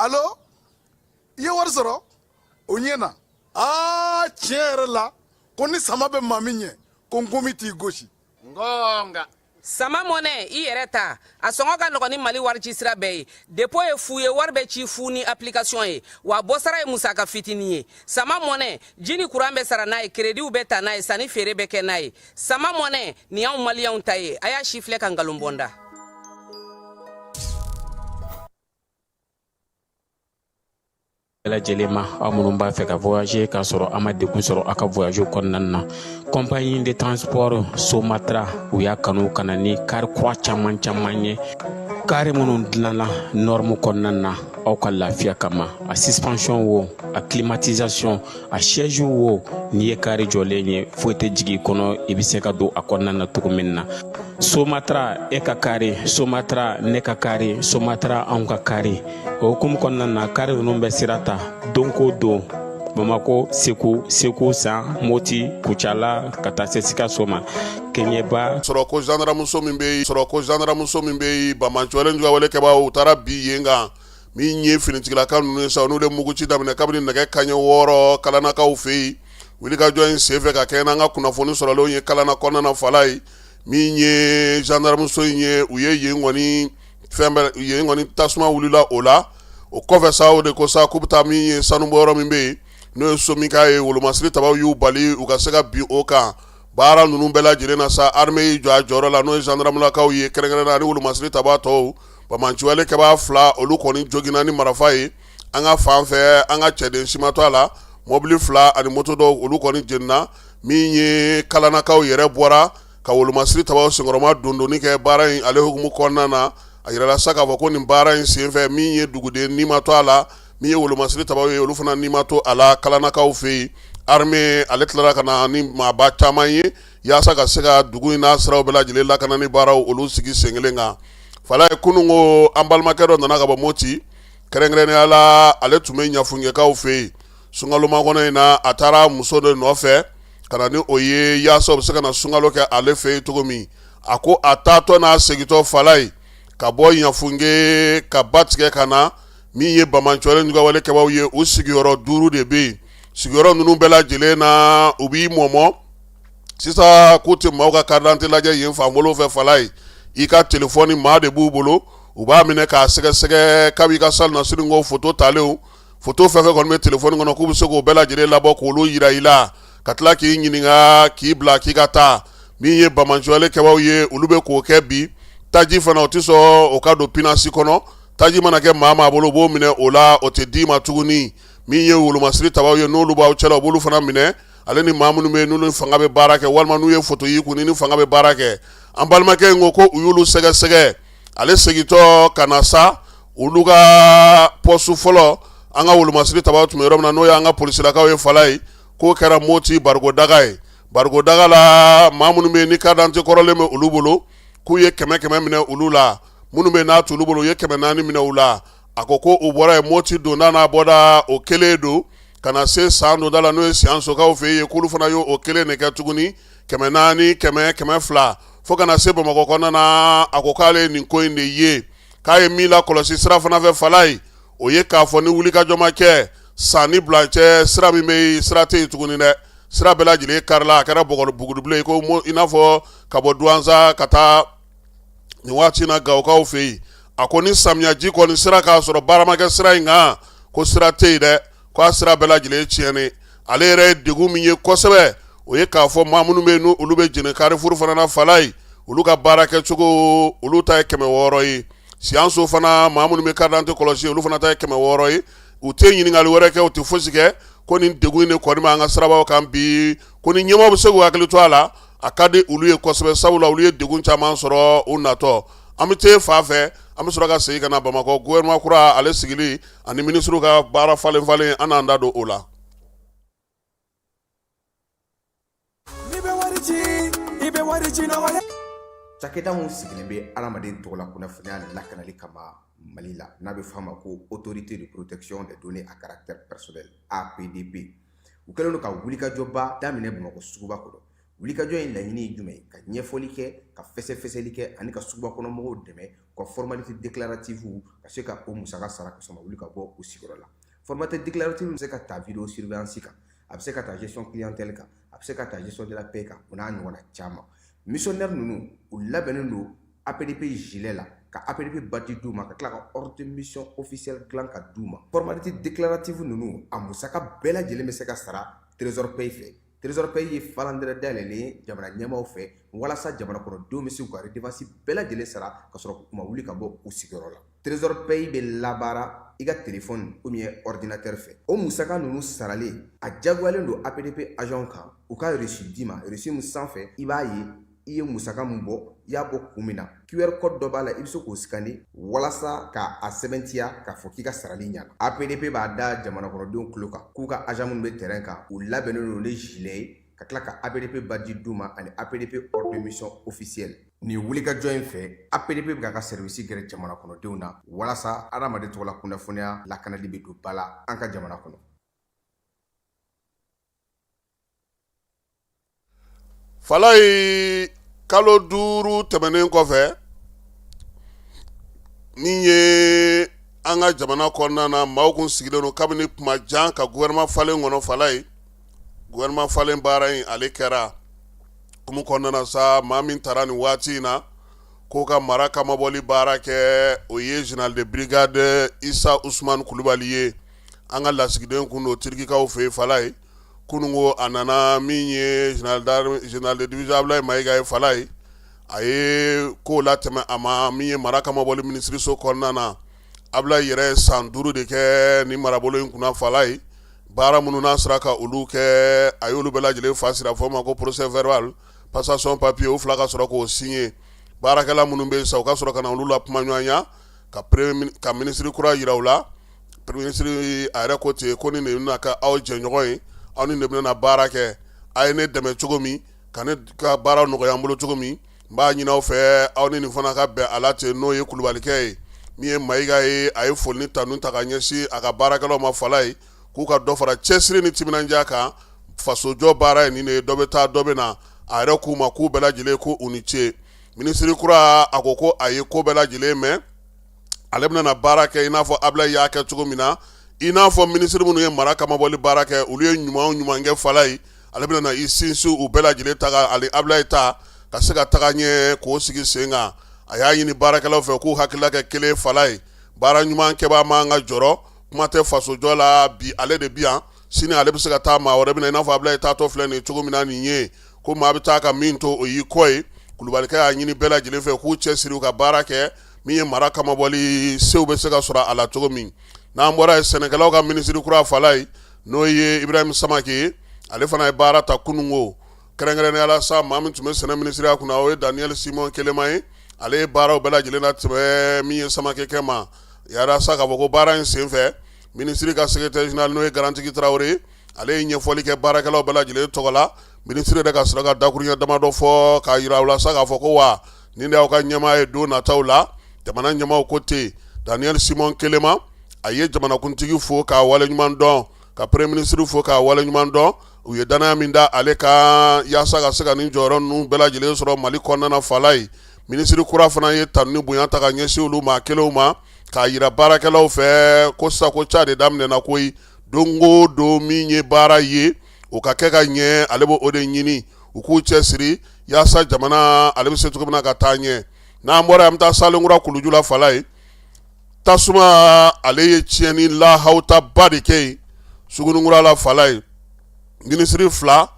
E: Alo, i ye wari sɔrɔ? O ɲɛna. Aa, tiɲɛ yɛrɛ la, ko ni sama bɛ maa min ɲɛ, ko nkomi t'i gosi.
C: Ngonga.
D: Sama Money, i yɛrɛ ta, a sɔngɔ ka nɔgɔn ni Mali warici sira bɛɛ ye. Dépôt ye fu ye, wari bɛ ci fu ni application ye, wa bɔsara ye musaka fitinin ye. Sama Money, ji ni kuran bɛ sara n'a ye, créditw bɛ ta n'a ye, sanni feere bɛ kɛ n'a ye. Sama Money, nin y'anw maliyɛnw ta ye. A y'a si filɛ ka nkalon bɔ n da.
F: Bɛɛ lajɛlen ma, aw minnu b'a fɛ ka voyager k'a sɔrɔ a ma degun sɔrɔ aw ka voyage kɔnɔna na, compagnie de transport Somatra, u y'a kanu ka na ni kari kura caman caman ye, kari minnu dilanna norme kɔnɔna na aw ka lafiya kama. A suspension wo, a climatisation, a siège wo, n'i ye kari jɔlen ye, foyi tɛ jigin i kɔnɔ, i bɛ se ka don a kɔnɔna na cogo min na. Somatra, e ka kari Somatra, ne ka kari Somatra, anw ka kari. O hukumu kɔnɔna na, kari ninnu bɛ sira ta don ko don Bamako, Segu, Segu San, Moti, Kucala, ka taa se Sikaso ma, Kɛɲɛba.
A: Sɔrɔ ko zandaramuso min bɛ yen, banbaanciwale juguya wale kɛbaaw, u taara bin yen kan. Min ye finitigilaka ninnu ye sa, n'u de muguci daminɛ kabini nɛgɛ kanɲɛ 6 Kalanakaw fɛ yen. Wulikajɔ in senfɛ, ka kɛɲɛ n'an ka kunnafoni sɔrɔlenw ye Kalana kɔnɔna na, fala ye min ye zandaramuso in ye, u ye yen kɔni fɛn bɛɛ, yen kɔni tasuma wulila o la. O kɔfɛ sa, o de ko sa k'u bɛ taa min ye sanubɔyɔrɔ min bɛ yen, n'o ye Somika ye, wolomasiri tabaw y'u bali u ka se ka bin o kan. Baara ninnu bɛɛ lajɛlen na sa, armée y'i jɔ a jɔyɔrɔ la, n'o ye zandaramulakaw ye kɛrɛnkɛrɛnnenya ani wolomasiri taba tɔw. Banbaanciwale kɛbaa 2, olu kɔni joginna ni marifa ye an ka fan fɛ, an ka cɛden si ma to a la. Mɔbili 2 ani moto dɔw, olu kɔni jenina. Min ye Kalanakaw yɛrɛ bɔra ka wolomasiri tabaw senkɔrɔma dondonni kɛ baara in ale hukumu kɔnɔna na. A yirala sa k'a fɔ ko nin baara in senfɛ, min ye duguden ni ma to a la, min ye wolomasiri tabaw ye, olu fana ni ma to a la Kalanakaw fɛ yen. Armée ale tilara ka na ni maaba caman ye yaasa ka se ka dugu in n'a siraw bɛɛ lajɛlen lakana ni baaraw olu sigi sen kelen kan. Fala ye, kunun ko an balimakɛ dɔ nana ka bɔ Moti, kɛrɛnkɛrɛnnenya la ale tun bɛ Ɲafunkɛkaw fɛ yen sunkalo makɔnɔ in na. A taara muso dɔ nɔfɛ ka na ni o ye yaasa o bɛ se ka na sunkalo kɛ ale fɛ yen cogo min. A ko a taatɔ n'a segintɔ, fala ye, ka bɔ Ɲafunke ka ba tigɛ ka na, min ye banbaanciwale juguya wale kɛbaaw ye, u sigiyɔrɔ 5 de bɛ yen. Sigiyɔrɔ ninnu bɛɛ lajɛlen na, u b'i mɔmɔ sisan k'u tɛ maaw ka carte d'identité lajɛ yen fan bolo fɛ. Fala ye, i ka telefɔni maa de b'u bolo, u b'a minɛ k'a sɛgɛsɛgɛ kabi i ka salonnasini ko foto talenw, foto fɛn fɛn kɔni bɛ telefɔni kɔnɔ, k'u bɛ se k'o bɛɛ lajɛlen labɔ k'olu yira i la, ka tila k'i ɲininka k'i bila k'i ka taa. Min ye banbaanciwale kɛbaaw ye, olu bɛ k'o kɛ bi. Taji fana, o tɛ sɔn o ka don pinasi kɔnɔ. Taji mana kɛ maa maa bolo, u b'o minɛ o la, o tɛ d'i ma tuguni. Min ye wolomasiri tabaw ye, n'olu b'aw cɛla, u b'olu fana minɛ, ale ni maa minnu bɛ yen n'olu fanga bɛ baara kɛ, walima n'u ye foto y'i kun ni fanga bɛ baara kɛ. An balimakɛ in ko ko u y'olu sɛgɛsɛgɛ. Ale segintɔ ka na sa, olu ka poste fɔlɔ, an ka wolomasiri tabaw tun bɛ yɔrɔ min na, n'o y'an ka polisilakaw ye, fala ye, k'o kɛra Moti Barigodaga ye. Barigodaga la, maa minnu bɛ yen ni carte d'identité kɔrɔlen bɛ olu bolo, k'u ye 100 100 minɛ olu la. Minnu bɛ n'a t'olu bolo, u ye 400 minɛ u la. A ko ko u bɔra yen, Moti donda n'a bɔda, o kelen don, ka na se san donda la, n'o ye Siyansokaw fɛ yen, k'olu fana y'o kelen de kɛ tuguni, 400, 100, 200, fo ka na se Bamakɔ kɔnɔna na. A ko k'ale ye nin ko in de ye, k'a ye min lakɔlɔsi sira fana fɛ, fala ye, o ye k'a fɔ ni wulikajɔ ma kɛ, san ni bila cɛ, sira min bɛ yen, sira tɛ yen tuguni dɛ. Sira bɛɛ lajɛlen karila, a kɛra buguribilen ye, ko i n'a fɔ ka bɔ Duwanza ka taa nin waati na Gawokaw fɛ yen. A ko ni samiyaji kɔni sera k'a sɔrɔ baara ma kɛ sira in kan, ko sira tɛ yen dɛ, ko a sira bɛɛ lajɛlen tiɲɛnen. Ale yɛrɛ ye degun min ye kosɛbɛ, o ye k'a fɔ maa minnu bɛ yen n'olu bɛ Jɛnɛ Carrefour fana na, fala ye, olu ka baara kɛcogo, olu ta ye 600 ye. Siyanso fana, maa minnu bɛ carte d'identité kɔlɔsi, olu fana ta ye 600 ye. U tɛ ɲininkali wɛrɛ kɛ, u tɛ fosi kɛ. Ko nin degun in de kɔni b'an ka sirabaw kan bi, ko ni ɲɛmaaw bɛ se k'u hakili to a la, a ka di olu ye kosɛbɛ, sabula olu ye degun caman sɔrɔ u natɔ. An bɛ te fa fɛ, an bɛ sɔrɔ ka segin ka na Bamakɔ. Gouvernement kura ale sigili ani minisiriw ka baara falen falen, an n'an da don o la.
G: Cakɛda min sigilen bɛ adamaden tɔgɔla kunnafoniya lakanali kama Mali la, n'a bɛ f'a ma ko Autorité de protection des données à caractère personnel, APDP, u kɛlen don ka wulikajɔba daminɛ Bamakɔ suguba kɔnɔ. Wulikajɔ in laɲini ye jumɛn ye? Ka ɲɛfɔli kɛ, ka fɛsɛfɛsɛli kɛ ani ka suguba kɔnɔmɔgɔw dɛmɛ u ka formalité déclarative ka se ka o musaka sara ka sɔrɔ wuli ka bɔ u sigiyɔrɔ la. Formalité déclarative bɛ se ka ta vidéo surveillance kan, a bɛ se ka ta gestion clientèle kan, a bɛ se ka ta gestion de la paie kan, o n'a ɲɔgɔnna caman. Missionnaire ninnu, u labɛnnen don APDP gilet la, ka APDP badge d'u ma, ka tila ka ordre de mission officiel dilan ka d'u ma. Formalité déclarative ninnu, a musaka bɛɛ lajɛlen bɛ se ka sara Trésor Pay fɛ. Trésor Pay ye falandɛrɛ dayɛlɛlen ye jamana ɲɛmaaw fɛ walasa jamana kɔnɔdenw bɛ se k'u ka redevance bɛɛ lajɛlen sara ka sɔrɔ u ma wuli ka bɔ u sigiyɔrɔ la. Trésor Pay bɛ labaara i ka téléphone ou bien ordinateur fɛ. O musaka ninnu saralen, a jagoyalen don APDP agent kan u ka reçu d'i ma, reçu min sanfɛ i b'a ye i ye musaka min bɔ, i y'a bɔ kun min na. QR code dɔ b'a la, i bɛ se k'o scanner walasa ka a sɛbɛntiya k'a fɔ k'i ka sarali ɲana. APDP b'a da jamana kɔnɔdenw tulo kan k'u ka agent minnu bɛ terrain kan, u labɛnnen don ni gilet ye, ka tila ka APDP badge d'u ma ani APDP ordre de mission officiel. Nin wulikajɔ in fɛ, APDP bɛ k'a ka service gɛrɛ jamana kɔnɔdenw na walasa adamaden tɔgɔla kunnafoniya lakanali bɛ don ba la an ka jamana kɔnɔ.
A: Falayi, kalo 5 tɛmɛnen kɔfɛ, min ye an ka jamana kɔnɔna na, maaw kun sigilen don kabini kuma jan ka gouvernement falen kɔnɔ. Falayi, gouvernement falen baara in ale kɛra kumu kɔnɔna na sa. Maa min taara nin waati in na k'o ka mara kamabɔli baara kɛ, o ye général de brigade Isa Usumani Kulubali ye. An ka lasigiden kun don Tirikikaw fɛ yen. Falayi, kununko a nana, min ye général de division Abulayi Mayiga ye, Falayi, a ye ko latɛmɛ a ma min ye mara kamabɔli minisiriso kɔnɔna na. Abulayi yɛrɛ ye san 5 de kɛ ni marabolo in kunna. Falayi, baara minnu n'a sera ka olu kɛ, a y'olu bɛɛ lajɛlen fa sira fɔ ma ko procès verbal, passation papier, o fila ka sɔrɔ k'o signer. Baarakɛla minnu bɛ yen sa, u ka sɔrɔ ka na olu la kuma ɲɔgɔnya ka minisiri kura yira u la. Premier ministre a yɛrɛ ko ten ko ni ne bɛna kɛ aw jɛɲɔgɔn ye, aw ni ne bɛna baara kɛ, a ye ne dɛmɛ cogo min ka ne ka baara nɔgɔya n bolo cogo min, n b'a ɲini aw fɛ aw ni nin fana ka bɛn a la ten. N'o ye kulubalikɛ ye, min ye Mayiga ye, a ye foli ni tanu ta ka ɲɛsin a ka baarakɛlaw ma. Falayi, k'u ka dɔ fara cɛsiri ni timinandiya kan, fasojɔ baara ye nin de ye, dɔ bɛ taa dɔ bɛ na. A yɛrɛ k'u ma k'u bɛɛ lajɛlen ko u ni ce. Minisiri kura, a ko ko a ye ko bɛɛ lajɛlen mɛn, ale bɛna na baara kɛ i n'a fɔ Abulayi y'a kɛ cogo min na, i n'a fɔ minisiri minnu ye mara kamabɔli baara kɛ, olu ye ɲuman o ɲuman kɛ. Falayi, ale bɛna na i sinsin u bɛɛ lajɛlen ta kan, ale Abulayi ta ka se ka taga ɲɛ k'o sigi sen kan. A y'a ɲini baarakɛlaw fɛ k'u hakilila kɛ kelen. Falayi, baara ɲuman kɛbaa man ka jɔrɔ, kuma tɛ fasojɔ la. Bi ale de bi yan, sini ale bɛ se ka taa, maa wɛrɛ bɛ na, i n'a fɔ Abulayi taatɔ filɛ nin ye cogo min na nin ye, ko maa bɛ taa ka min to, o y'i kɔ ye. Kulubalikɛ y'a ɲini bɛɛ lajɛlen fɛ k'u cɛsiri u ka baara kɛ min ye mara kamabɔli sew bɛ se ka sɔrɔ a la cogo min. N'an bɔra yen, sɛnɛkɛlaw ka minisiri kura, Falayi, n'o ye Ibrahim Samake ye, ale fana ye baara ta kununko. Kɛrɛnkɛrɛnnenya la sa, maa min tun bɛ sɛnɛ minisiriya kunna, o ye Daniel Simon Kelema ye. Ale ye baaraw bɛɛ lajɛlen latɛmɛ min ye Samake kɛ ma. Yara sa k'a fɔ ko baara in senfɛ, minisiri ka secrétaire général, n'o ye Garantigi Tarawele ye, ale ye ɲɛfɔli kɛ baarakɛlaw bɛɛ lajɛlen tɔgɔ la. Minisiri yɛrɛ ka sɔrɔ ka dakuruɲɛ damadɔ fɔ k'a yira u la sa k'a fɔ ko wa nin de y'aw ka ɲɛmaa ye don nataw la. Jamana ɲɛmaaw ko ten. Daniel Simon Kelema, a ye jamanakuntigi fo k'a waleɲuman dɔn, ka premier ministre fo k'a waleɲuman dɔn, u ye danaya min da ale kan yaasa ka se ka nin jɔyɔrɔ ninnu bɛɛ lajɛlen sɔrɔ Mali kɔnɔna na. Falayi, minisiri kura fana ye tanu ni bonya ta ka ɲɛsin olu maa kelenw ma, k'a yira baarakɛlaw fɛ ko sisan ko ca de daminɛna koyi. Don o don min ye baara ye, o ka kɛ ka ɲɛ, ale b'o de ɲini u k'u cɛsiri yaasa jamana ale bɛ se cogo min na ka taa ɲɛ. N'an bɔra, an bɛ taa Salenkura kuluju la. Falayi, tasuma ale ye tiɲɛni lahawutaba de kɛ yen Suguninkura la. Falayi, minisiri fila,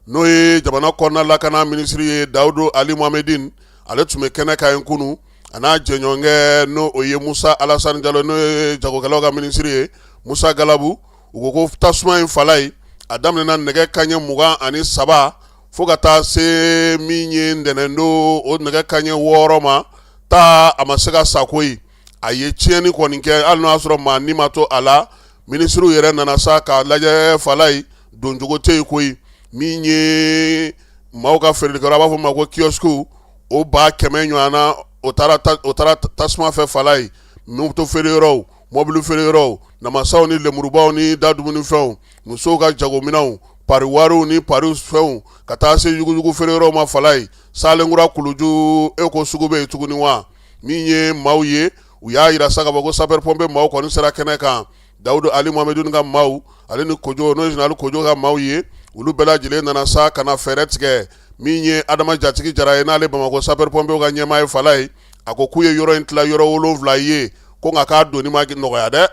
A: n'o ye jamana kɔnɔna lakana minisiri ye Dawudu Ali Mohamedine, ale tun bɛ kɛnɛ kan yen kunun, a n'a jɛɲɔgɔnkɛ, n'o o ye Musa Alasani Jalo, n'o ye jagokɛlaw ka minisiri ye, Musa Galabu. U ko ko tasuma in, Falayi, a daminɛna nɛgɛ kanɲɛ 23 fo ka taa se min ye ntɛnɛndon o nɛgɛ kanɲɛ 6 ma taa, a ma se ka sa koyi. A ye tiɲɛni kɔni kɛ, hali n'o y'a sɔrɔ maa ni ma to a la. Minisiriw yɛrɛ nana sa k'a lajɛ. Falayi, doncogo tɛ yen koyi. Min ye maaw ka feerelikɛyɔrɔ, a b'a fɔ ma ko kiosque, o 100 000 ɲɔgɔn na, o taara tasuma fɛ. Falayi, moto feere yɔrɔw, mɔbili feere yɔrɔw, namasaw ni lemurubaw ni da dumunifɛnw, musow ka jagominɛnw, Pari wariw ni pari fɛnw ka taa se yuguyugu feere yɔrɔw ma Falayi Salenkura Kuluju e ko sugu bɛ yen tuguni wa min ye maaw ye u y'a jira sa k'a fɔ ko sapeur pompier maaw kɔni sera kɛnɛ kan Dawudu Ali Mohamedini ka maaw ale ni Kojo n'o ye général Kojo ka maaw ye olu bɛɛ lajɛlen nana sa ka na fɛɛrɛ tigɛ min ye Adama Jatigi Jara ye n'ale Bamakɔ sapeur pompier ka ɲɛmaa ye Falayi a ko k'u ye yɔrɔ in tila yɔrɔ 7 ye ko nka k'a donni ma nɔgɔya dɛ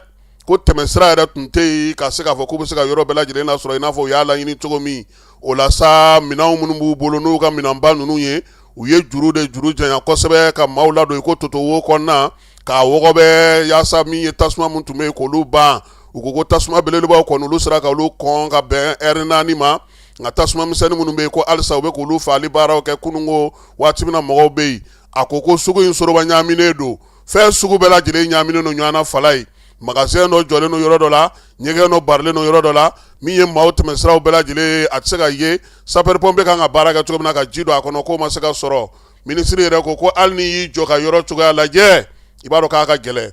A: ko tɛmɛsira yɛrɛ tun tɛ yen ka se k'a fɔ k'u bɛ se ka yɔrɔ bɛɛ lajɛlen lasɔrɔ i n'a fɔ u y'a laɲini cogo min o la sa minɛnw minnu b'u bolo n'u ka minɛnba ninnu ye u ye juru de juru janya kosɛbɛ ka maaw ladon i ko toto wo kɔnɔna k'a wɔgɔbɛ yaasa min ye tasuma min tun bɛ yen k'olu ban u ko ko tasuma belebelebaw kɔni olu sera ka olu kɔn ka bɛn ɛri 4 ma nka tasuma misɛnnin minnu bɛ yen ko halisa u bɛ k'olu faali baaraw kɛ kununko waati min na mɔgɔw bɛ yen a ko ko sugu in soroba ɲaaminen don fɛn sugu bɛɛ lajɛlen ɲaaminen don ɲɔgɔn na Falayi magasin dɔ jɔlen don yɔrɔ dɔ la ɲɛgɛn dɔ barilen don yɔrɔ dɔ la min ye maaw tɛmɛsiraw bɛɛ lajɛlen a tɛ se ka ye sapeur pompier kan ka baara kɛ cogo min na ka ji don a kɔnɔ k'o ma se ka sɔrɔ minisiri yɛrɛ ko ko hali n'i y'i jɔ ka yɔrɔ cogoya lajɛ i b'a dɔn k'a ka gɛlɛn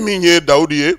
A: min ye Dawudu ye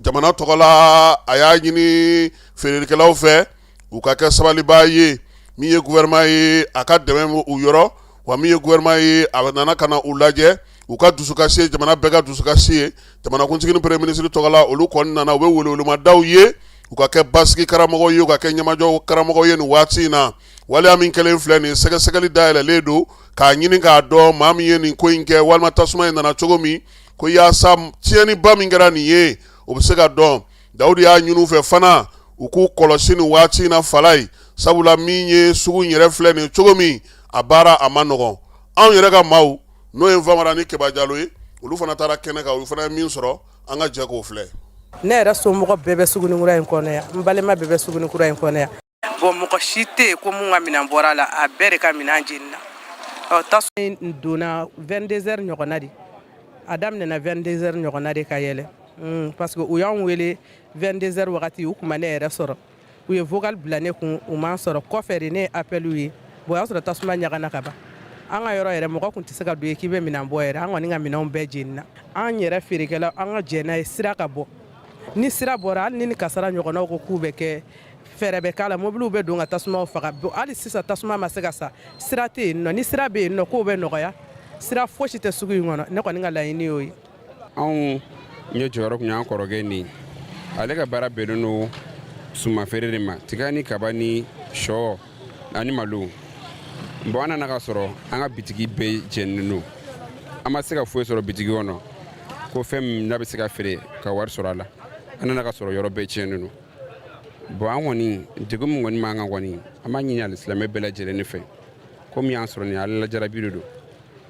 A: jamana tɔgɔ la a y'a ɲini feerelikɛlaw fɛ u ka kɛ sabalibaa ye min ye gouvernement ye a ka dɛmɛ u yɔrɔ wa min ye gouvernement ye a nana ka na u lajɛ u ka dusukasi ye jamana bɛɛ ka dusukasi ye jamanakuntigi ni premier ministre tɔgɔ la olu kɔni nana u bɛ welewelemadaw ye u ka kɛ basigi karamɔgɔ ye u ka kɛ ɲɛmajɔ karamɔgɔ ye nin waati in na waleya min kɛlen filɛ nin sɛgɛsɛgɛli dayɛlɛlen don k'a ɲini k'a dɔn maa min ye nin ko in kɛ walima tasuma in nana cogo min ko yaasa tiɲɛniba min kɛra nin ye o bɛ se ka dɔn Dawudu y'a ɲini u fɛ fana u k'u kɔlɔsi nin waati in na Falayi sabula min ye sugu in yɛrɛ filɛ nin cogo min a baara a ma nɔgɔn anw yɛrɛ ka maaw n'o ye Famara ni Keba Jalo ye olu fana taara kɛnɛ kan olu fana ye min sɔrɔ an ka jɛ k'o filɛ.
D: Ne yɛrɛ somɔgɔ bɛɛ bɛ Sugunikura in kɔnɔ yan n balima bɛɛ bɛ Sugunikura in kɔnɔ yan. Bon mɔgɔ si tɛ yen ko mun ka minɛn bɔra a la a bɛɛ de ka minɛn jenina ɔ tasuma in donna 22 heures ɲɔgɔnna de a daminɛna 22 heures ɲɔgɔnna de ka yɛlɛ parce que u y'anw wele 22 heures wagati u tun ma ne yɛrɛ sɔrɔ u ye vocal bila ne kun u m'an sɔrɔ kɔfɛ de ne ye appel ye bon o y'a sɔrɔ tasuma ɲagana ka ban an ka yɔrɔ yɛrɛ mɔgɔ tun tɛ se ka don yen k'i bɛ minɛn bɔ yɛrɛ an kɔni ka minɛnw bɛɛ jenina an yɛrɛ feerekɛla an ka jɛn n'a ye sira ka bɔ ni sira bɔra hali ni ni kasara ɲɔgɔnnaw ko k'u bɛ kɛ fɛɛrɛ bɛ k'a la mobiliw bɛ don ka tasumaw faga hali sisan tasuma ma se ka sa sira tɛ yen nɔ ni sira bɛ yen nɔ kow bɛ nɔgɔya sira fosi tɛ sugu in kɔnɔ ne kɔni ka laɲini y'o ye.
F: Anw ye jɔyɔrɔ kun y'an kɔrɔkɛ nin ale ka baara bɛnnen don suman feere de ma tiga ni kaba ni shɔ ani malo bon an nana ka sɔrɔ an ka bitigi bɛɛ jeninen don an ma se ka foyi sɔrɔ bitigi kɔnɔ ko fɛn min n'a bɛ se ka feere ka wari sɔrɔ a la an nana ka sɔrɔ yɔrɔ bɛɛ tiɲɛnen don bon an kɔni degun min kɔni b'an kan kɔni an b'a ɲini alisilamɛ bɛɛ lajɛlen de fɛ ko min y'an sɔrɔ nin ala lajarabi de don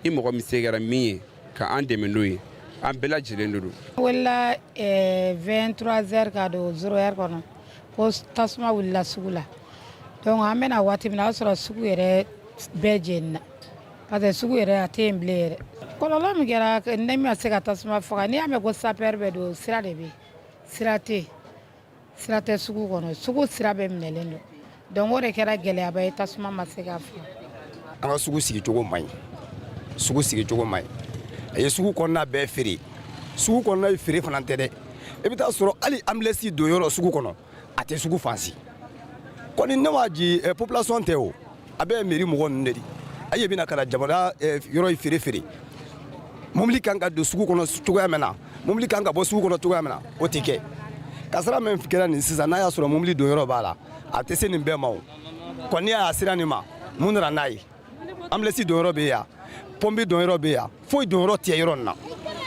F: ni mɔgɔ min se kɛra min ye ka an dɛmɛ n'o ye an bɛɛ lajɛlen de don.
H: N wulila 23 heures ka don 0 heure kɔnɔ ko tasuma wulila sugu la donc an bɛna waati min na o y'a sɔrɔ sugu yɛrɛ bɛɛ jenina parce que sugu yɛrɛ a tɛ yen bilen yɛrɛ kɔlɔlɔ min kɛra ne ma se ka tasuma faga n'i y'a mɛn ko sapeur bɛ don sira de bɛ yen sira tɛ yen sira tɛ sugu kɔnɔ sugu sira bɛɛ minɛlen don donc o de kɛra gɛlɛyaba ye tasuma ma se ka faga.
I: An ka sugu sigicogo man ɲi sugu sigicogo man ɲi a ye sugu kɔnɔna bɛɛ feere sugu kɔnɔna ye feere fana tɛ dɛ i bɛ taa sɔrɔ hali ambulance don yɔrɔ sugu kɔnɔ a tɛ sugu fan si kɔni ne m'a ji population tɛ o a bɛɛ ye mairie mɔgɔ ninnu de di a ye bɛna ka na jamana yɔrɔ in feere feere mobili kan ka don sugu kɔnɔ cogoya min na mobili kan ka bɔ sugu kɔnɔ cogoya min na o tɛ kɛ kasara min kɛra nin sisan n'a y'a sɔrɔ mobili don yɔrɔ b'a la a tɛ se nin bɛɛ ma o kɔni y'a sira nin ma mun nana n'a ye ambulance don yɔrɔ bɛ yan pompe don yɔrɔ bɛ yan foyi don yɔrɔ tɛ yɔrɔ nin na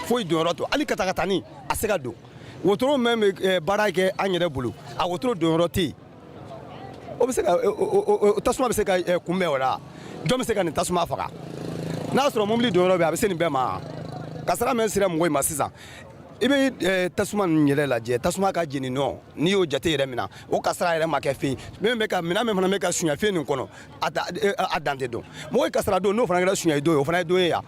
I: foyi don yɔrɔ tɛ hali katakatani a se ka don wotoro min bɛ baara kɛ an yɛrɛ bolo a wotoro don yɔrɔ tɛ yen o bɛ se ka tasuma bɛ se ka kunbɛn o la jɔn bɛ se ka nin tasuma faga n'a sɔrɔ mobili don yɔrɔ bɛ a bɛ se nin bɛɛ ma kasara min sera mɔgɔ in ma sisan i bɛ tasuma ninnu yɛrɛ lajɛ tasuma ka jeni nɔ n'i y'o jate yɛrɛ minɛ o kasara yɛrɛ ma kɛ fɛn min bɛ ka minɛn min fana bɛ ka sunya fɛn nin kɔnɔ a dan tɛ dɔn mɔgɔ ye kasara don n'o fana kɛra sunya don ye o fana ye don ye yan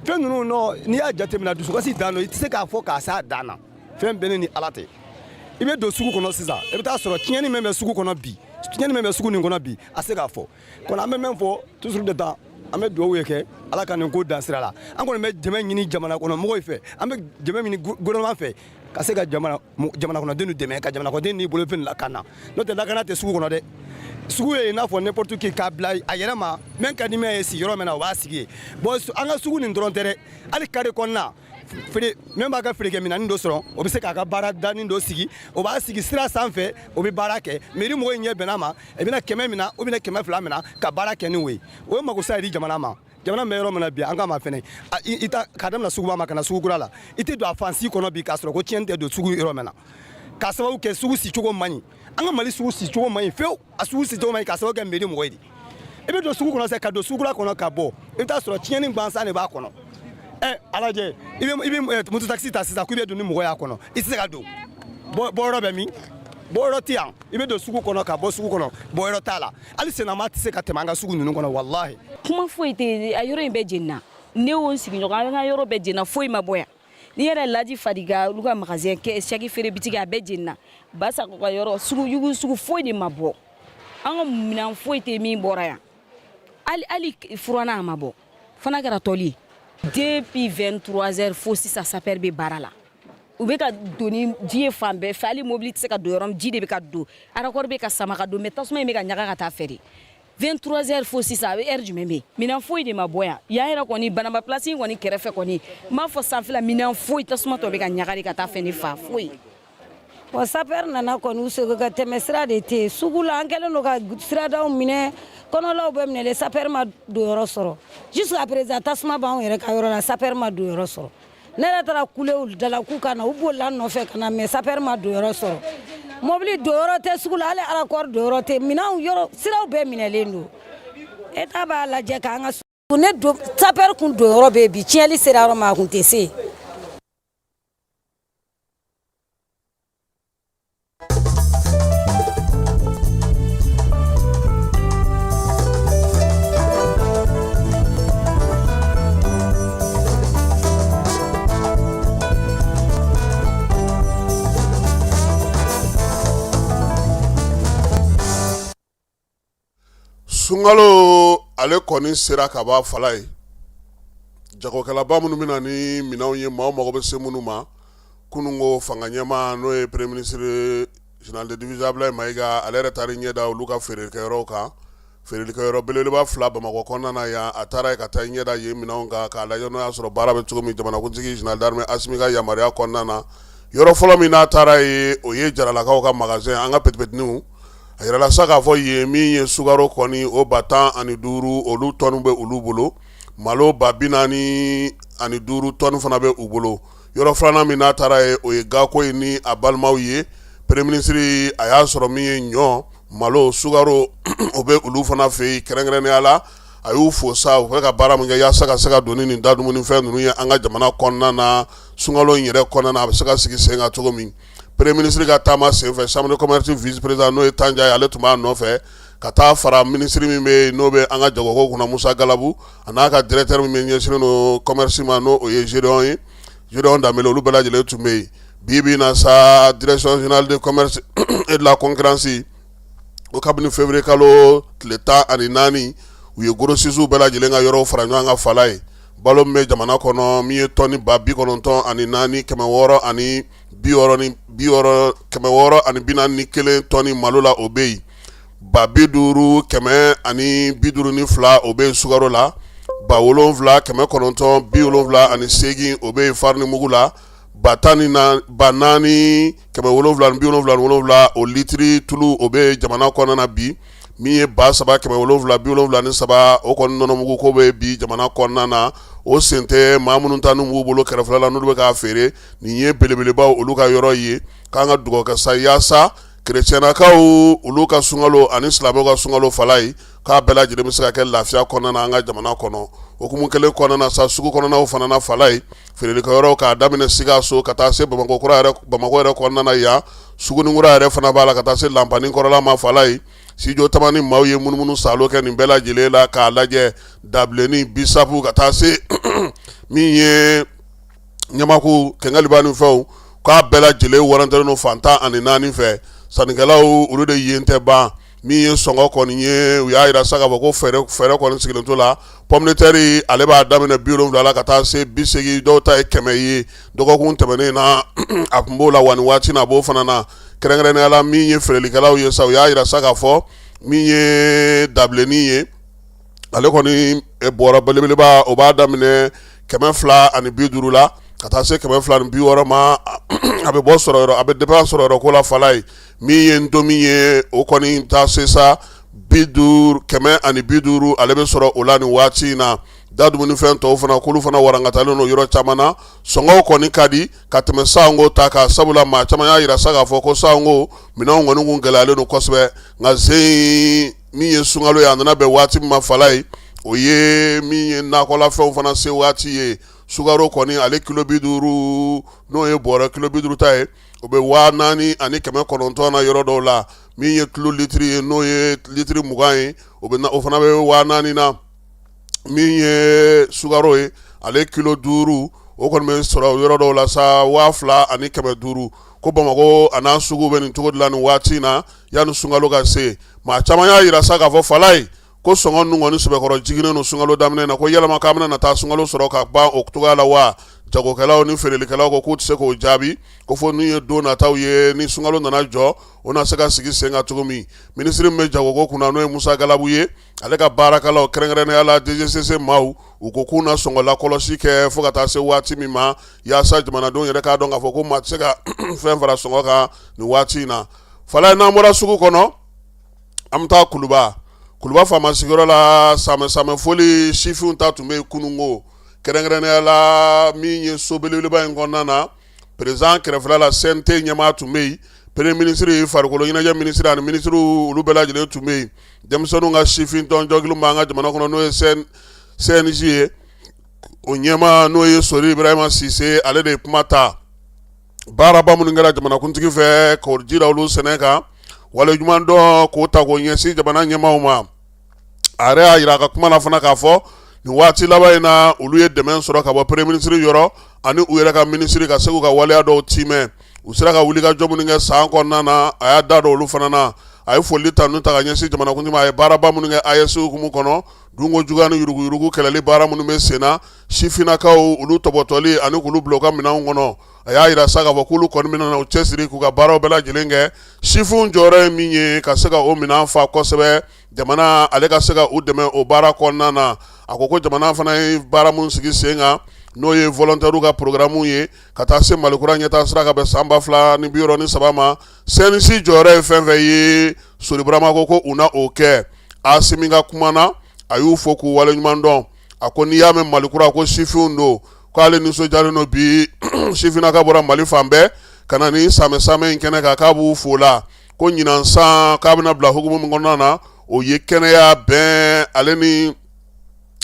I: fɛn ninnu nɔ n'i y'a jate minɛ dusukasi dan don i tɛ se k'a fɔ k'a s'a dan na fɛn bɛɛ ne ni ala tɛ i bɛ don sugu kɔnɔ sisan i bɛ taa sɔrɔ tiɲɛni min bɛ sugu kɔnɔ bi tiɲɛni min bɛ sugu nin kɔnɔ bi a se k'a fɔ kɔni an bɛ min fɔ toujours de temps an bɛ dugawu ye kɛ ala ka nin ko dan sira la an kɔni bɛ dɛmɛ ɲini jamana kɔnɔ mɔgɔw fɛ an bɛ dɛmɛ ɲini gouvernement fɛ ka se ka jamana kɔnɔdenw dɛmɛ ka jamana kɔnɔden n'i bolofɛn lakana, n'o tɛ lakana tɛ sugu kɔnɔ dɛ. Sugu ye i n'a fɔ n'importe qui k'a bila a yɛrɛ ma, min ka di min ye sigiyɔrɔ min na, o b'a sigi yen. Bon, an ka sugu nin dɔrɔn tɛ dɛ, hali carré kɔnɔna feere, min b'a ka feerekɛminɛnin dɔ sɔrɔ, o bɛ se k'a ka baara danin dɔ sigi, o b'a sigi sira sanfɛ, o bɛ baara kɛ. Mairie mɔgɔw ɲɛ bɛn'a ma, i bɛna 100 minɛ ou bien 200 minɛ ka baara kɛ ni o ye. O ye makosa ye di jamana ma. Jamana bɛ yɔrɔ min na bi, an k'a ma fɛnɛ i ta k'a daminɛ suguba ma ka na sugu kura la, i tɛ don a fan si kɔnɔ bi k'a sɔrɔ ko tiɲɛni tɛ don sugu yɔrɔ min na, k'a sababu kɛ sugu sicogo man ɲi. An ka Mali sugu sicogo man ɲi fewu, a sugu sicogo man ɲi k'a sababu kɛ mairie mɔgɔ ye de. I bɛ don sugu kɔnɔ sisan, ka don sugu kura kɔnɔ ka bɔ, i bɛ taa sɔrɔ tiɲɛni gansan de b'a kɔnɔ. Ɛ, a lajɛ, i bɛ moto taxi ta sisan k'i bɛ don ni mɔgɔ y'a kɔnɔ, i tɛ se ka don. Bɔyɔrɔ bɛ min? Bɔyɔrɔ tɛ yan. I bɛ don sugu kɔnɔ ka bɔ sugu kɔnɔ, bɔyɔrɔ t'a la. Hali sennama tɛ se ka tɛmɛ an ka sugu ninnu kɔnɔ, walahi.
J: Kuma foyi tɛ, a yɔrɔ in bɛɛ jenina. Ne o n sigiɲɔgɔn, an ka yɔrɔ bɛɛ jenina, foyi ma bɔ yan. N'i yɛrɛ laji fadiga, olu ka magasin kɛ saki feere bitigi, a bɛɛ jenina. Basako ka yɔrɔ sugu yugu sugu, foyi de ma bɔ. An ka minɛn foyi tɛ min bɔra yan, hali furanna a ma bɔ fana, kɛra tɔli ye. Depuis 23 heures fo sisan, sapeur bɛ baara la, u bɛ ka don ni ji ye fan bɛɛ fɛ. Hali mobili tɛ se ka don yɔrɔ min, ji de bɛ ka don, raccord bɛ ka sama ka don, mais tasuma in bɛ ka ɲaga ka taa fɛ de. 23 heures fo sisan, a bɛ heure jumɛn bɛ yen? Minɛn foyi de ma bɔ yan. Yan yɛrɛ kɔni, Banamba place in kɔni kɛrɛfɛ kɔni, n b'a fɔ sanfɛla, minɛn foyi, tasuma tɔ bɛ ka ɲaga de ka taa fɛ ne fa foyi.
K: Wa sapeur nana kɔni, u sego ka tɛmɛ sira de tɛ yen sugu la. An kɛlen don ka siradaw minɛ, kɔnɔlaw bɛɛ minɛlen, sapeur ma don yɔrɔ sɔrɔ. Jusqu'à présent, tasuma b'anw yɛrɛ ka yɔrɔ la, sapeur ma don yɔrɔ sɔrɔ. Ne yɛrɛ taara kule da la k'u ka na, u bolila n nɔfɛ ka na, mais sapeur ma don yɔrɔ sɔrɔ. Mobili don yɔrɔ tɛ sugu la, hali raccord don yɔrɔ tɛ. Minɛnw yɔrɔ siraw bɛɛ minɛlen don. État b'a lajɛ k'an ka ne don. Sapeur kun don yɔrɔ bɛ yen bi, tiɲɛli sera yɔrɔ ma, a kun tɛ se yen.
A: Sunkalo ale kɔni sera ka ban fala ye. Jagokɛlaba minnu bɛ na ni minɛnw ye, maaw mago bɛ se minnu ma, kununko fanga ɲɛmaa, n'o ye premier ministre général de division Abdoulaye Maïga, ale yɛrɛ taara ɲɛ da olu ka feerekɛyɔrɔw kan. Feerelikɛyɔrɔ belebeleba fila Bamakɔ kɔnɔna na yan, a taara yen ka taa ɲɛ da yen minɛnw kan k'a lajɛ n'o y'a sɔrɔ baara bɛ cogo min, jamanakuntigi général d'armée Assimi ka yamaruya kɔnɔna na. Yɔrɔ fɔlɔ min n'a taara yen, o ye Jaralakaw ka magasin, an ka petipetiniw. A yirala sa k'a fɔ yen min ye sukaro kɔni, o 15,000, olu tɔni bɛ olu bolo. Malo 45,000 tɔni fana bɛ u bolo. Yɔrɔ filanan min n'a taara yen, o ye Gako ye ni a balimaw ye. Premier ministre a y'a sɔrɔ min ye ɲɔ, malo, sukaro, o bɛ olu fana fɛ yen. Kɛrɛnkɛrɛnnenya la, a y'u fo sa, u bɛ ka baara min kɛ yaasa ka se ka don ni nin da dumunifɛn ninnu ye an ka jamana kɔnɔna na, sunkalo in yɛrɛ kɔnɔna na, a bɛ se ka sigi sen kan cogo min. Premier ministre ka taama senfɛ, chambre de commerce vice président, n'o ye Tanja ye, ale tun b'a nɔfɛ ka taa fara minisiri min bɛ yen n'o bɛ an ka jagoko kunna, Musa Galabu, a n'a ka directeur min bɛ ɲɛsinnen don commerce ma, n'o ye Gédéon ye, Gédéon Danbele, olu bɛɛ lajɛlen tun bɛ yen. Bi bi in na sa, direction générale de commerce et de la concurrence, o kabini février kalo tile 14, u ye grossistes bɛɛ lajɛlen ka yɔrɔw fara ɲɔgɔn kan fala ye. Balo min bɛ jamana kɔnɔ, min ye tɔni 94 660 641 tɔni malo la, o bɛ yen. 5,152, o bɛ yen sukaro la. 7,978, o bɛ yen farini mugu la. Ba tan ni 4777, o litiri tulu, o bɛ jamana kɔnɔna na bi. Min ye 3773, o kɔni nɔnɔmugu ko bɛ bi jamana kɔnɔna na. O sen tɛ maa minnu ta n'u b'u bolo kɛrɛfɛla la, n'olu bɛ k'a feere. Nin ye belebelebaw olu ka yɔrɔ ye. K'an ka dugawu kɛ sa yaasa kerecɛnnakaw olu ka sunkalo ani silamɛw ka sunkalo fala ye, k'a bɛɛ lajɛlen bɛ se ka kɛ lafiya kɔnɔna na an ka jamana kɔnɔ. Hukumu kelen kɔnɔna na sa, sugu kɔnɔnaw fana na fala ye, feerelikɛyɔrɔw k'a daminɛ Sikaso ka taa se Bamakɔ kura yɛrɛ, Bamakɔ yɛrɛ kɔnɔna na yan, Suguninkura yɛrɛ fana b'a la ka taa se Lanpanin kɔrɔla ma fala ye. Studio Tamani maaw ye munumunu saalo kɛ nin bɛɛ lajɛlen la k'a lajɛ, dabilenni, bisapu, ka taa se min ye ɲamaku, kɛnkɛliba ni fɛnw, k'a bɛɛ lajɛlen warantelen don fan 14 fɛ. Sannikɛlaw olu de yen tɛ ban. Min ye sɔngɔ kɔni ye, u y'a jira sa k'a fɔ ko fɛɛrɛ kɔni sigilen t'o la. Pomme de terre, ale b'a daminɛ 70 la ka taa se 80, dɔw ta ye 100 ye. Dɔgɔkun tɛmɛnen na, a tun b'o la, wa nin waati na a b'o fana na. Kɛrɛnkɛrɛnnenya la, min ye feerelikɛlaw ye sa, u y'a jira sa k'a fɔ min ye dabilennin ye, ale kɔni bɔrɔ belebeleba, o b'a daminɛ 250 la ka taa se 260 ma. A bɛ bɔ sɔrɔ yɔrɔ, a bɛ dépend sɔrɔ yɔrɔ ko la. Fala ye min ye ntomi ye, o kɔni taa se sa 50, 150, ale bɛ sɔrɔ o la nin waati in na. Da dumunifɛn tɔw fana, k'olu fana warankatalen don yɔrɔ caman na. Sɔngɔw kɔni ka di ka tɛmɛ sango ta kan, sabula maa caman y'a jira sa k'a fɔ ko sango minɛnw kɔni kun gɛlɛyalen don kosɛbɛ. Nka zen min ye sunkalo ye, a nana bɛn waati min ma, fala ye, o ye min ye nakɔlafɛnw fana se waati ye. Sukaro kɔni, ale kilo 50, n'o ye bɔrɔ kilo 50 ta ye, o bɛ 4900 na yɔrɔ dɔw la. Min ye tulu litiri ye, n'o ye litiri 20 ye, o bɛ o fana bɛ 4000 na. Min ye sukaro ye, ale kilo 5, o kɔni bɛ sɔrɔ yɔrɔ dɔw la sa 2500. Ko Bamakɔ a n'a sugu bɛ nin cogo de la nin waati in na, yanni sunkalo ka se. Maa caman y'a jira sa k'a fɔ, fala ye, ko sɔngɔ ninnu kɔni sɛbɛkɔrɔ jiginnen don sunkalo daminɛ na, ko yalama k'an bɛna na taa sunkalo sɔrɔ ka ban o cogoya la wa? Jagokɛlaw ni feerelikɛlaw ko k'u tɛ se k'o jaabi, ko fo n'u ye don nataw ye, ni sunkalo nana jɔ, o na se ka sigi sen kan cogo min. Minisiri min bɛ jagoko kunna, n'o ye Musa Galabu ye, ale ka baarakɛlaw, kɛrɛnkɛrɛnnenya la DGCC maaw, u ko k'u na sɔngɔ lakɔlɔsi kɛ fo ka taa se waati min ma, yaasa jamanadenw yɛrɛ k'a dɔn k'a fɔ ko maa tɛ se ka fɛn fara sɔngɔ kan nin waati in na. Fala, n'an bɔra sugu kɔnɔ, an bɛ taa Kuluba. Kuluba faama sigiyɔrɔ la, samɛ samɛ foli sifinw ta tun bɛ yen kununko, kɛrɛnkɛrɛnnenya la min ye so belebeleba in kɔnɔna na, président kɛrɛfɛla la, CNT ɲɛmaa tun bɛ yen, premier ministre, farikolo ɲɛnajɛ minisiri ani minisiriw, olu bɛɛ lajɛlen tun bɛ yen. Denmisɛnninw ka sifin tɔn jɔkulu b'an ka jamana kɔnɔ, n'o ye CNJ ye, o ɲɛmaa, n'o ye Sori Ibrahima Sise, ale de ye kuma ta. Baaraba minnu kɛra jamanakuntigi fɛ k'o jira olu sɛnɛ kan, waleɲuman dɔn k'o ta k'o ɲɛsin jamana ɲɛmaaw ma. A yɛrɛ y'a jira a ka kuma na fana k'a fɔ nin waati laban in na, olu ye dɛmɛ sɔrɔ ka bɔ premier ministre yɔrɔ ani u yɛrɛ ka minisiri, ka se k'u ka waleya dɔw tiimɛ. U sera ka wulikajɔ minnu kɛ san kɔnɔna na, a y'a da don olu fana na. A ye foli tanu ta ka ɲɛsin jamanakuntigi ma, a ye baaraba minnu kɛ AES hukumu kɔnɔ, dunko juguya ni yuruguyurugu kɛlɛli baara minnu bɛ sen na, sifinnakaw olu tɔbɔtɔli ani k'olu bila u ka minɛnw kɔnɔ. A y'a jira sa k'a fɔ k'olu kɔni bɛna u cɛsiri k'u ka baaraw bɛɛ lajɛlen kɛ. Sifinw jɔyɔrɔ ye min ye ka se ka o minɛn fa kosɛbɛ, jamana ale ka se ka u dɛmɛ o baara kɔnɔna na. A ko ko jamana fana ye baara min sigi sen kan, n'o ye volontaires ka programme ye ka taa se Mali kura ɲɛtaa sira ka bɛn san 2063 ma, CNJ jɔyɔrɔ ye fɛn fɛn ye, Sori Burama ko ko u na o kɛ. Asimi ka kuma na, a y'u fo k'u waleɲuman dɔn. A ko n'i y'a mɛn Mali kura, ko sifinw don, k'ale nisɔndiyalen don bi sifinnaka bɔra Mali fan bɛɛ ka na ni samɛ samɛ in kɛnɛ kan, k'a b'u fo la. Ko ɲinan san k'a bɛna bila hukumu min kɔnɔna na, o ye kɛnɛya, bɛn, ale ni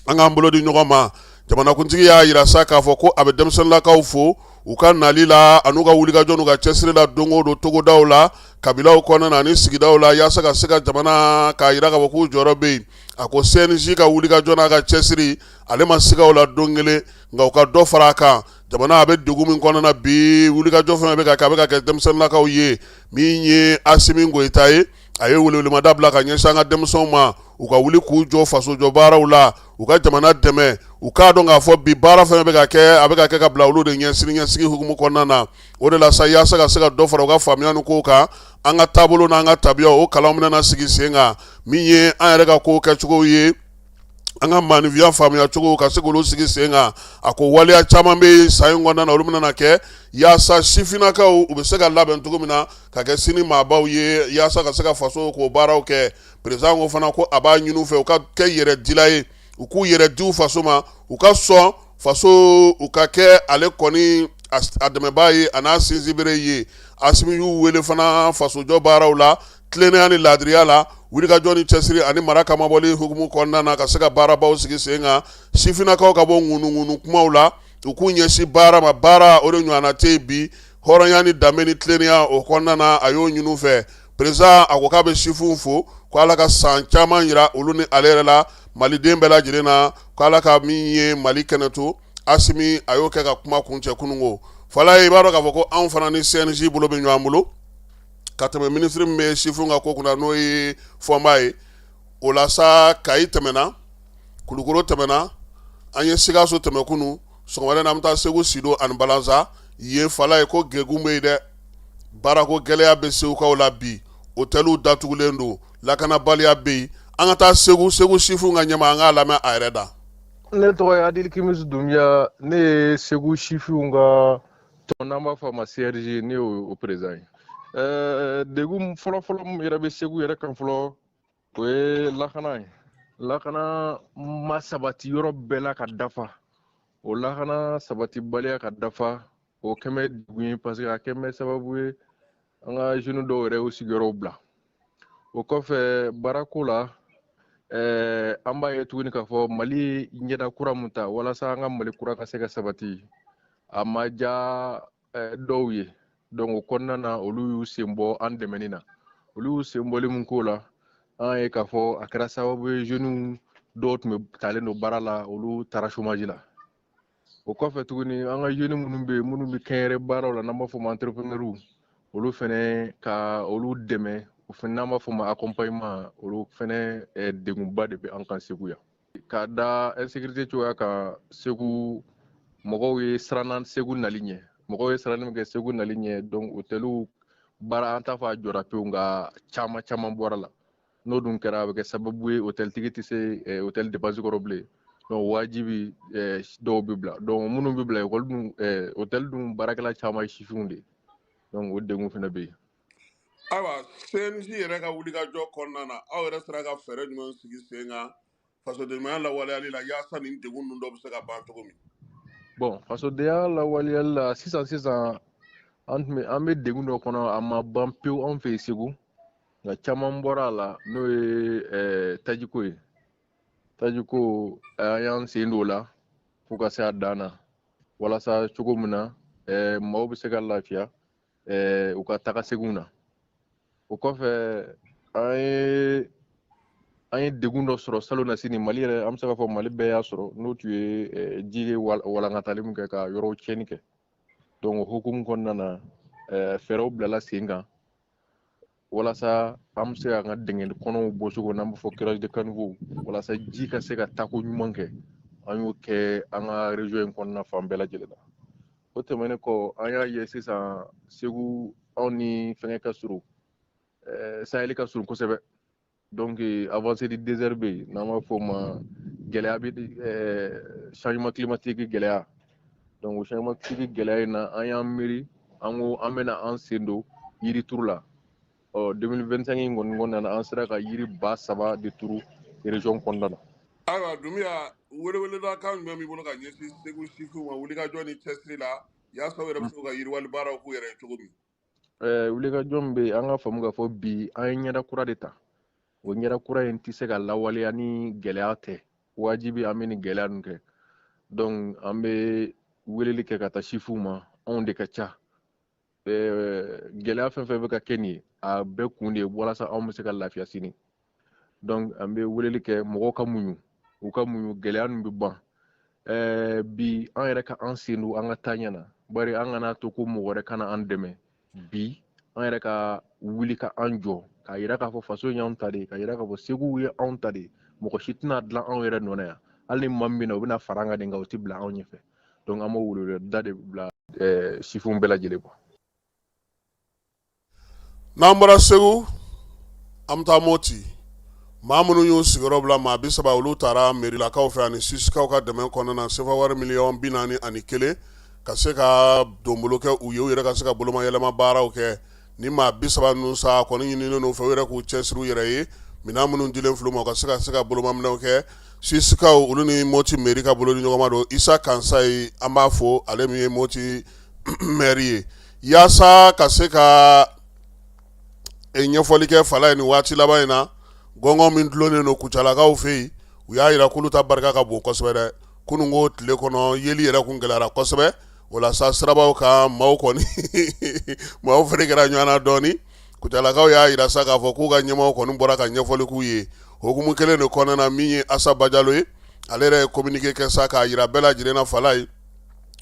A: an k'an bolo di ɲɔgɔn ma. Jamanakuntigi y'a jira sa k'a fɔ ko a bɛ denmisɛnninlakaw fo u ka nali la an'u ka wulikajɔ n'u ka cɛsiri la don o don togodaw la, kabilaw kɔnɔna na ani sigidaw la, yaasa ka se ka jamana k'a jira k'a fɔ k'u jɔyɔrɔ bɛ yen. A ko CNJ ka wulikajɔ n'a ka cɛsiri, ale ma siga o la don kelen, nka u ka dɔ fara a kan. Jamana a bɛ degun min kɔnɔna na bi, wulikajɔ fɛn bɛ ka kɛ, a bɛ ka kɛ denmisɛnninlakaw ye. Min ye Asimi Goyita ye, a ye welewelemada bila ka ɲɛsin an ka denmisɛnw ma, u ka wuli k'u jɔ fasojɔ baaraw la, u ka jamana dɛmɛ, u k'a dɔn k'a fɔ bi baara fɛn bɛ ka kɛ, a bɛ ka kɛ ka bila olu de ɲɛ siniɲɛsigi hukumu kɔnɔna na. O de la sa, yaasa ka se ka dɔ fara u ka faamuya ni kow kan, an ka taabolo n'an ka tabiya, o kalan bɛna sigi sen kan. Min ye an yɛrɛ ka kow kɛcogo ye, an ka maaninfinya faamuya cogo, ka se k'olu sigi sen kan. A ko waleya caman bɛ san in kɔnɔna na, olu bɛna kɛ yaasa sifinnakaw u bɛ se ka labɛn cogo min na ka kɛ sini maabaw ye, yaasa ka se ka faso k'o baaraw kɛ. Président ko fana ko a b'a ɲini u fɛ u ka kɛ yɛrɛdila ye, u k'u yɛrɛ di u faso ma, u ka sɔn faso, u ka kɛ ale kɔni a dɛmɛbaa ye a n'a sinsinbere ye. Asimi y'u wele fana fasojɔ baaraw la, tilennenya ni laadiriya la, wulikajɔ ni cɛsiri ani mara kamabɔli hukumu kɔnɔna na, ka se ka baarabaw sigi sen kan. Sifinnakaw ka bɔ ŋunuŋunu kumaw la, u k'u ɲɛsin baara ma, baara o de ɲɔgɔnna tɛ yen bi, hɔrɔnya ni danbe ni tilennenya o kɔnɔna na, a y'o ɲini u fɛ. Président a ko k'a bɛ sifinw fo, ko Ala ka san caman jira olu ni ale yɛrɛ la, maliden bɛɛ lajɛlen na, ko Ala ka min ye Mali kɛnɛ to. Asimi a y'o kɛ ka kuma kuncɛ kununko. Fala ye, i b'a dɔn k'a fɔ ko anw fana ni CNJ bolo bɛ ɲɔgɔn bolo. ka tɛmɛ minisiri min bɛ sifinw ka ko kunna n'o ye Fɔnba ye. O la sa, Kayi tɛmɛna, Kulukoro tɛmɛna, an ye Sikaso tɛmɛ kunun. Sɔgɔmada in na, an bɛ taa Segu Sido ani Balansa yen. Falaye ko degun bɛ yen dɛ, baarako gɛlɛya bɛ Segukaw la bi, otɛliw datugulen don, lakanabaliya bɛ yen. An ka taa Segu, Segu sifinw ka ɲɛmaa, an k'a lamɛn a yɛrɛ da.
L: Ne tɔgɔ ye Adili Kimisu Dunbiya, ne ye Segu sifinw ka tɔn n'an b'a fɔ a ma CRJ, ne y'o président ye. Degun fɔlɔfɔlɔ min yɛrɛ bɛ Segu yɛrɛ kan fɔlɔ, o ye lakana ye. Lakana ma sabati yɔrɔ bɛɛ la ka dafa. O lakana sabatibaliya ka dafa, o kɛmɛ degun ye, parce que a kɛmɛ sababu ye an ka jeunes dɔw yɛrɛ y'u sigiyɔrɔw bila. O kɔfɛ, baarako la, an b'a ye tuguni k'a fɔ Mali ye ɲɛda kura mun ta walasa an ka Mali kura ka se ka sabati, a ma diya dɔw ye. Donc o kɔnɔna na, olu y'u sen bɔ an dɛmɛni na. Olu y'u sen bɔli mun k'o la, an ye k'a fɔ a kɛra sababu ye jeunes dɔw tun bɛ talen don baara la, olu taara chômage la. O kɔfɛ tuguni, an ka jeunes minnu bɛ yen, minnu bɛ kɛnyɛrɛ baaraw la, n'an b'a fɔ ma entrepreneurs, olu fɛnɛ ka olu dɛmɛ, o fɛnɛ n'an b'a fɔ ma accompagnement, olu fɛnɛ degunba de bɛ an kan Segu yan. Ka da insécurité cogoya kan Segu, mɔgɔw ye siranna Segu nali ɲɛ, mɔgɔw ye siranni min kɛ Segu nali ɲɛ. Donc hôteliw baara, an t'a fɔ a jɔra pewu, nka caman caman bɔra la. N'o dun kɛra, a bɛ kɛ sababu ye hôteltigi tɛ se hôtel dépense kɔrɔ bilen. Donc wajibi dɔw bɛ bila. Donc minnu bɛ bila, école dun, hôtel dun baarakɛla caman ye sifinw de ye. Donc o degun fana bɛ yen.
A: Ayiwa, CNJ yɛrɛ ka wulikajɔ kɔnɔna na, aw yɛrɛ sera ka fɛɛrɛ jumɛn sigi sen kan fasodenya lawaleyali la, yaasa nin degun ninnu dɔ bɛ se ka ban cogo min?
L: Bon, fasodenya lawaleyali la, sisan sisan an tun bɛ, an bɛ degun dɔ kɔnɔ, a ma ban pewu anw fɛ yen Segu, nka caman bɔra a la, n'o ye tajiko ye. Tajiko, an y'an sen don o la fo ka se a dan na, walasa cogo min na maaw bɛ se ka lafiya u ka taga seginw na. O kɔfɛ, an ye degun dɔ sɔrɔ salon na sini, Mali yɛrɛ, an bɛ se k'a fɔ Mali bɛɛ y'a sɔrɔ, n'o tun ye ji ye walankatali min kɛ ka yɔrɔw tiɲɛni kɛ. Donc o hukumu kɔnɔna na, fɛɛrɛw bilala sen kan walasa an bɛ se k'an ka dingɛ kɔnɔw bɔ cogo, n'an b'a fɔ curage de caniveau, walasa ji ka se ka taako ɲuman kɛ. An y'o kɛ an ka région in kɔnɔna fan bɛɛ lajɛlen na. O tɛmɛnen kɔ, an y'a ye sisan Segu, anw ni fɛngɛ ka surun, Sahel ka surun kosɛbɛ. Donc avancée du désert bɛ yen, n'an b'a fɔ o ma gɛlɛya bɛ changement climatique gɛlɛya. Donc o changement climatique gɛlɛya in na, an y'an miiri, an ko an bɛna an sen don yiri turu la. Ɔ 2025 in kɔni kɔnɔna na, an sera ka yiri 3000 de turu région kɔnɔna na.
A: Ayiwa Dunbiya, weleweleda kan jumɛn b'i bolo ka ɲɛsin Segu sifinw ma wulikajɔ ni cɛsiri la, yaasa u yɛrɛ bɛ se ka yiriwali baaraw k'u yɛrɛ ye cogo min?
L: Wulikajɔ min bɛ yen, an ka faamu k'a fɔ bi an ye ɲɛda kura de ta. O ɲɛda kura in tɛ se ka lawaleya ni gɛlɛya tɛ. Wajibi an bɛ nin gɛlɛya ninnu kɛ. Donc an bɛ weleli kɛ ka taa sifinw ma, anw de ka ca. Gɛlɛya fɛn fɛn bɛ ka kɛ nin ye, a bɛɛ kun de ye walasa anw bɛ se ka lafiya sini. Donc an bɛ weleli kɛ mɔgɔw ka muɲu, u ka muɲu, gɛlɛya ninnu bɛ ban. Bi an yɛrɛ ka an sen don an ka taaɲɛ na, bari an kana to ko mɔgɔ wɛrɛ kana an dɛmɛ. Bi an yɛrɛ ka wuli ka an jɔ k'a yira k'a fɔ faso in y'anw ta de ye, k'a yira k'a fɔ Segu ye anw ta de ye. Mɔgɔ si tɛna dilan anw yɛrɛ nɔ na yan. Hali ni maa min bɛ na, o bɛna fara an kan de, nka o tɛ bila anw ɲɛfɛ. Donc an b'o weleweleda de bila sifinw bɛɛ lajɛlen ma.
A: N'an bɔra Segu, an bɛ taa Moti. Maa minnu y'u sigiyɔrɔ bila, maa 30, olu taara merilakaw fɛ ani Suisikaw ka dɛmɛ kɔnɔna na, sefa wari miliyɔn 41, ka se ka donbolo kɛ u ye, u yɛrɛ ka se ka bolomayɛlɛma baaraw kɛ. Ni maa 30 ninnu sa kɔni ɲininen n'u fɛ, u yɛrɛ k'u cɛsiri u yɛrɛ ye. Minɛn minnu dilen filɛ u ma, u ka se ka bolomaminɛw kɛ. Suisikaw, olu ni Moti mairie ka bolo ni ɲɔgɔnma don. Isa Kansayi, an b'a fo, ale min ye Moti maire ye, yaasa ka se ka ɲɛfɔli kɛ Falaye nin waati laban in na, gɔngɔn min dulonnen don Kucalakaw fɛ yen, u y'a jira k'olu ta barika ka bon kosɛbɛ dɛ. Kunun ko tile kɔnɔ, yeli yɛrɛ kun gɛlɛyara kosɛbɛ. O la sa, sirabaw kan, maaw kɔni, maaw fana kɛra ɲɔgɔn na dɔɔnin. Kucalakaw y'a jira sa k'a fɔ k'u ka ɲɛmaaw kɔni bɔra ka ɲɛfɔli k'u ye. Hukumu kelen de kɔnɔna na, min ye Asa Bajalo ye, ale yɛrɛ ye communiqué kɛ sa k'a jira bɛɛ lajɛlen na Falaye,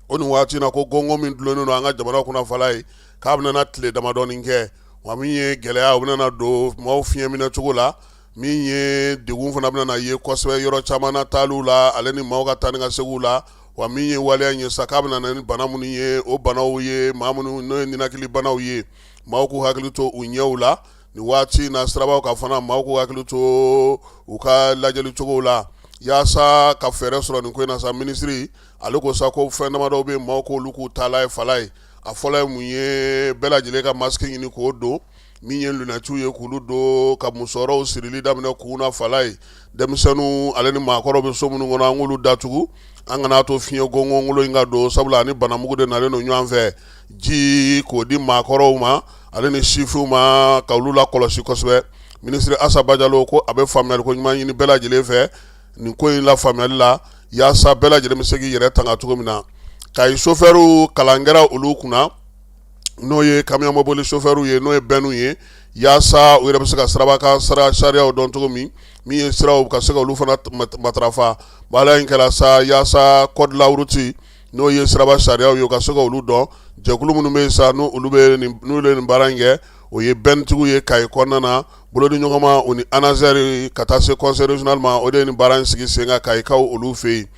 A: o nin waati na, ko gɔngɔn min dulonnen don an ka jamana kunna Falaye, k'a bɛna tile damadɔnin kɛ. Wa min ye gɛlɛya o bɛna na don maaw fiɲɛ minɛ cogo la, min ye degun fana bɛna na ye kosɛbɛ yɔrɔ caman na taaliw la, ale ni maaw ka taa ni ka seginw la. Wa min ye waleya in ye sa, k'a bɛna na ni bana minnu ye, o banaw ye maa minnu n'o ye ninakili banaw ye, maaw k'u hakili to u ɲɛw la nin waati in na. Sirabaw kan fana, maaw k'u hakili to u ka lajɛli cogow la yaasa ka fɛɛrɛ sɔrɔ nin ko in na sa. Minisiri ale ko sa ko fɛn damadɔw bɛ maaw k'olu k'u taala ye fala ye. A fɔlɔ ye mun ye? Bɛɛ lajɛlen ka masque ɲini k'o don, min ye lunɛtiw ye k'olu don, ka musɔrɔw sirili daminɛ kun na fala ye. Denmisɛnninw ale ni maakɔrɔw bɛ so minnu kɔnɔ, an k'olu datugu, an kana to fiɲɛ gongongolo in ka don, sabula ani banamugu de nalen don ɲɔgɔn fɛ. Ji k'o di maakɔrɔw ma ale ni sifinw ma, ka olu lakɔlɔsi kosɛbɛ. Minisiri Asa Bajalo ko a bɛ faamuyaliko ɲuman ɲini bɛɛ lajɛlen fɛ nin ko in lafaamuyali la, yaasa bɛɛ lajɛlen bɛ se k'i yɛrɛ tanga cogo min na. Kayi sofɛriw, kalan kɛra olu kunna, n'o ye kamiyɔn mobili sofɛriw ye, n'o ye bɛnw ye, yaasa u yɛrɛ bɛ se ka siraba kan sariyaw dɔn cogo min, min ye siraw ka se ka olu fana matarafa. Baara in kɛra sa yaasa code de la route, n'o ye siraba sariyaw ye, u ka se ka olu dɔn. Jɛkulu minnu bɛ yen sa, n'olu bɛ n'olu ye nin baara in kɛ, o ye bɛntigiw ye Kayi kɔnɔna na, bolodi ɲɔgɔnma u ni ANASER ka taa se conseil régional ma, o de ye nin baara in sigi sen kan Kayikaw olu fɛ yen.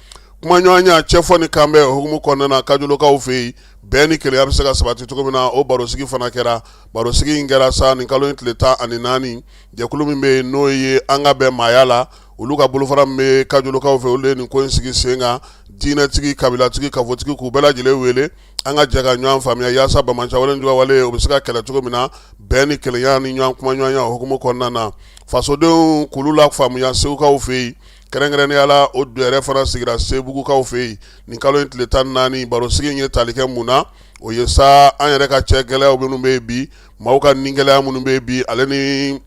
A: Kumaɲɔgɔnya cɛfɔ ni kanbɛn o hukumu kɔnɔna na Kajolokaw fɛ yen, bɛn ni kelenya bɛ se ka sabati cogo min na, o barosigi fana kɛra. Barosigi in kɛra sa nin kalo in tile 14. Jɛkulu min bɛ yen, n'o ye an ka bɛn maaya la, olu ka bolofara min bɛ Kajolokaw fɛ, olu ye nin ko in sigi sen kan. Diinɛtigi, kabilatigi, kafotigi, k'u bɛɛ lajɛlen wele, an ka jɛ ka ɲɔgɔn faamuya yaasa banbaanciwale juguyawale o bɛ se ka kɛlɛ cogo min na, bɛn ni kelenya ni ɲɔgɔn kumaɲɔgɔnya o hukumu kɔnɔna na. Fasodenw k'olu la faamuya Segukaw fɛ yen, kɛrɛnkɛrɛnnenya la, o yɛrɛ fana sigira Sebugukaw fɛ yen nin kalo in tile 14. Barosigi in ye tali kɛ mun na? O ye sa an yɛrɛ ka cɛ gɛlɛyaw minnu bɛ yen bi, maaw ka ni gɛlɛya minnu bɛ yen bi, ale ni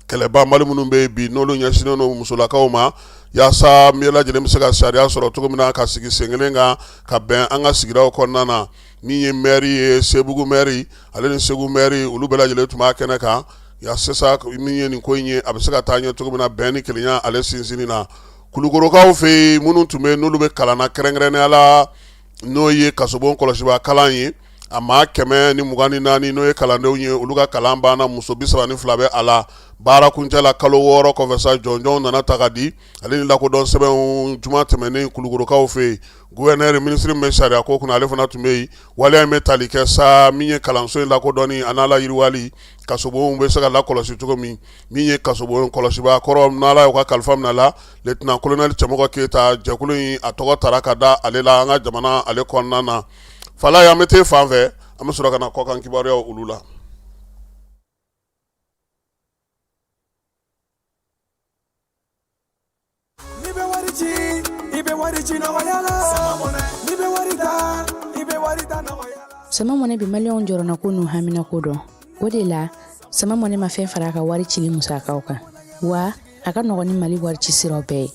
A: kɛlɛbanbali minnu bɛ yen bi, n'olu ɲɛsinnen don musolakaw ma, yaasa bɛɛ lajɛlen bɛ se ka sariya sɔrɔ cogo min na ka sigi sen kelen kan ka bɛn an ka sigidaw kɔnɔna na. Min ye mɛri ye, Sebugu mɛri ale ni Segu mɛri, olu bɛɛ lajɛlen tun b'a kɛnɛ kan yaasa min ye nin ko in ye, a bɛ se ka taa ɲɛ cogo min na bɛn ni kelenya ale sinsinni na. Kulukorokaw fɛ yen, minnu tun bɛ n'olu bɛ kalan na, kɛrɛnkɛrɛnnenya la n'o ye kasobon kɔlɔsibaa kalan ye, a maa 124, n'o ye kalandenw ye, olu ka kalan banna. Muso 32 bɛ a la. Baara kuncɛ la kalo 6 kɔfɛ sa, jɔnjɔnw nana ta ka di ale ni lakodɔn sɛbɛnw juma tɛmɛnen Kulukorokaw fɛ yen. Gouverneur, minisiri min bɛ sariya ko kunna, ale fana tun bɛ yen. Waleya in bɛ tali kɛ sa min ye kalanso in lakodɔnni a n'a layiriwali, kasobonw bɛ se ka lakɔlɔsi cogo min. Min ye kasobon kɔlɔsibaa kɔrɔ, n'Ala y'o ka kalifa minɛ a la, lieutenant colonel Cɛmɔgɔ Keyita, jɛkulu in a tɔgɔ tara ka da ale la an ka jamana ale kɔnɔna na. Falaye, an bɛ t'e fan fɛ, an bɛ sɔrɔ ka na kɔkan kibaruyaw olu la.
M: N'i bɛ wari ci, i bɛ wari ci nɔgɔya la. N'i bɛ wari ta, i bɛ wari ta nɔgɔya la.
N: Sama Money bɛ maliyɛnw jɔrɔnako n'u haminako dɔn. O de la, Sama Money ma fɛn fara a ka wari cili musakaw kan. Wa a ka nɔgɔn ni Mali wari ci siraw bɛɛ ye.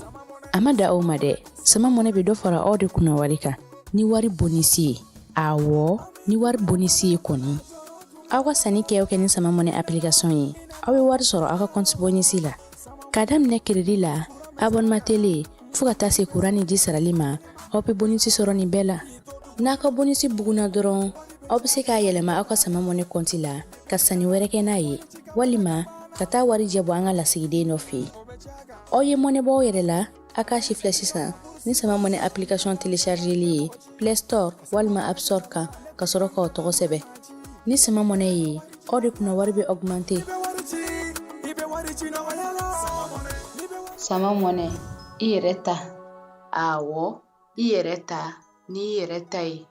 N: A ma dan o ma dɛ, Sama Money bɛ dɔ fara aw de kunna wari kan ni wari bonisi ye. Awɔ, ni wari bonisi ye kɔni. Aw ka sanni kɛ o kɛ ni Sama Money application ye, aw bɛ wari sɔrɔ aw ka compte bonisi la. K'a daminɛ crédit la, abonnement télé, fo ka taa se kuran ni ji sarali ma, aw bɛ bonisi sɔrɔ nin bɛɛ la. N'a ka bonisi bugunna dɔrɔn, aw bɛ se k'a yɛlɛma aw ka Sama Money compte la ka sanni wɛrɛ kɛ n'a ye, walima ka taa warijɛ bɔ an ka lasigiden dɔ fɛ yen. Aw ye mɔnɛ bɔ aw yɛrɛ la, a k'a sifilɛ sisan ni Sama Money application téléchargeli ye Play Store walima App Store kan, ka sɔrɔ k'aw tɔgɔ sɛbɛn. Ni Sama Money ye, aw de kunna wari bɛ augmenter.
O: Sama Money, i yɛrɛ ta. Awɔ, i yɛrɛ ta n'i yɛrɛ ta ye.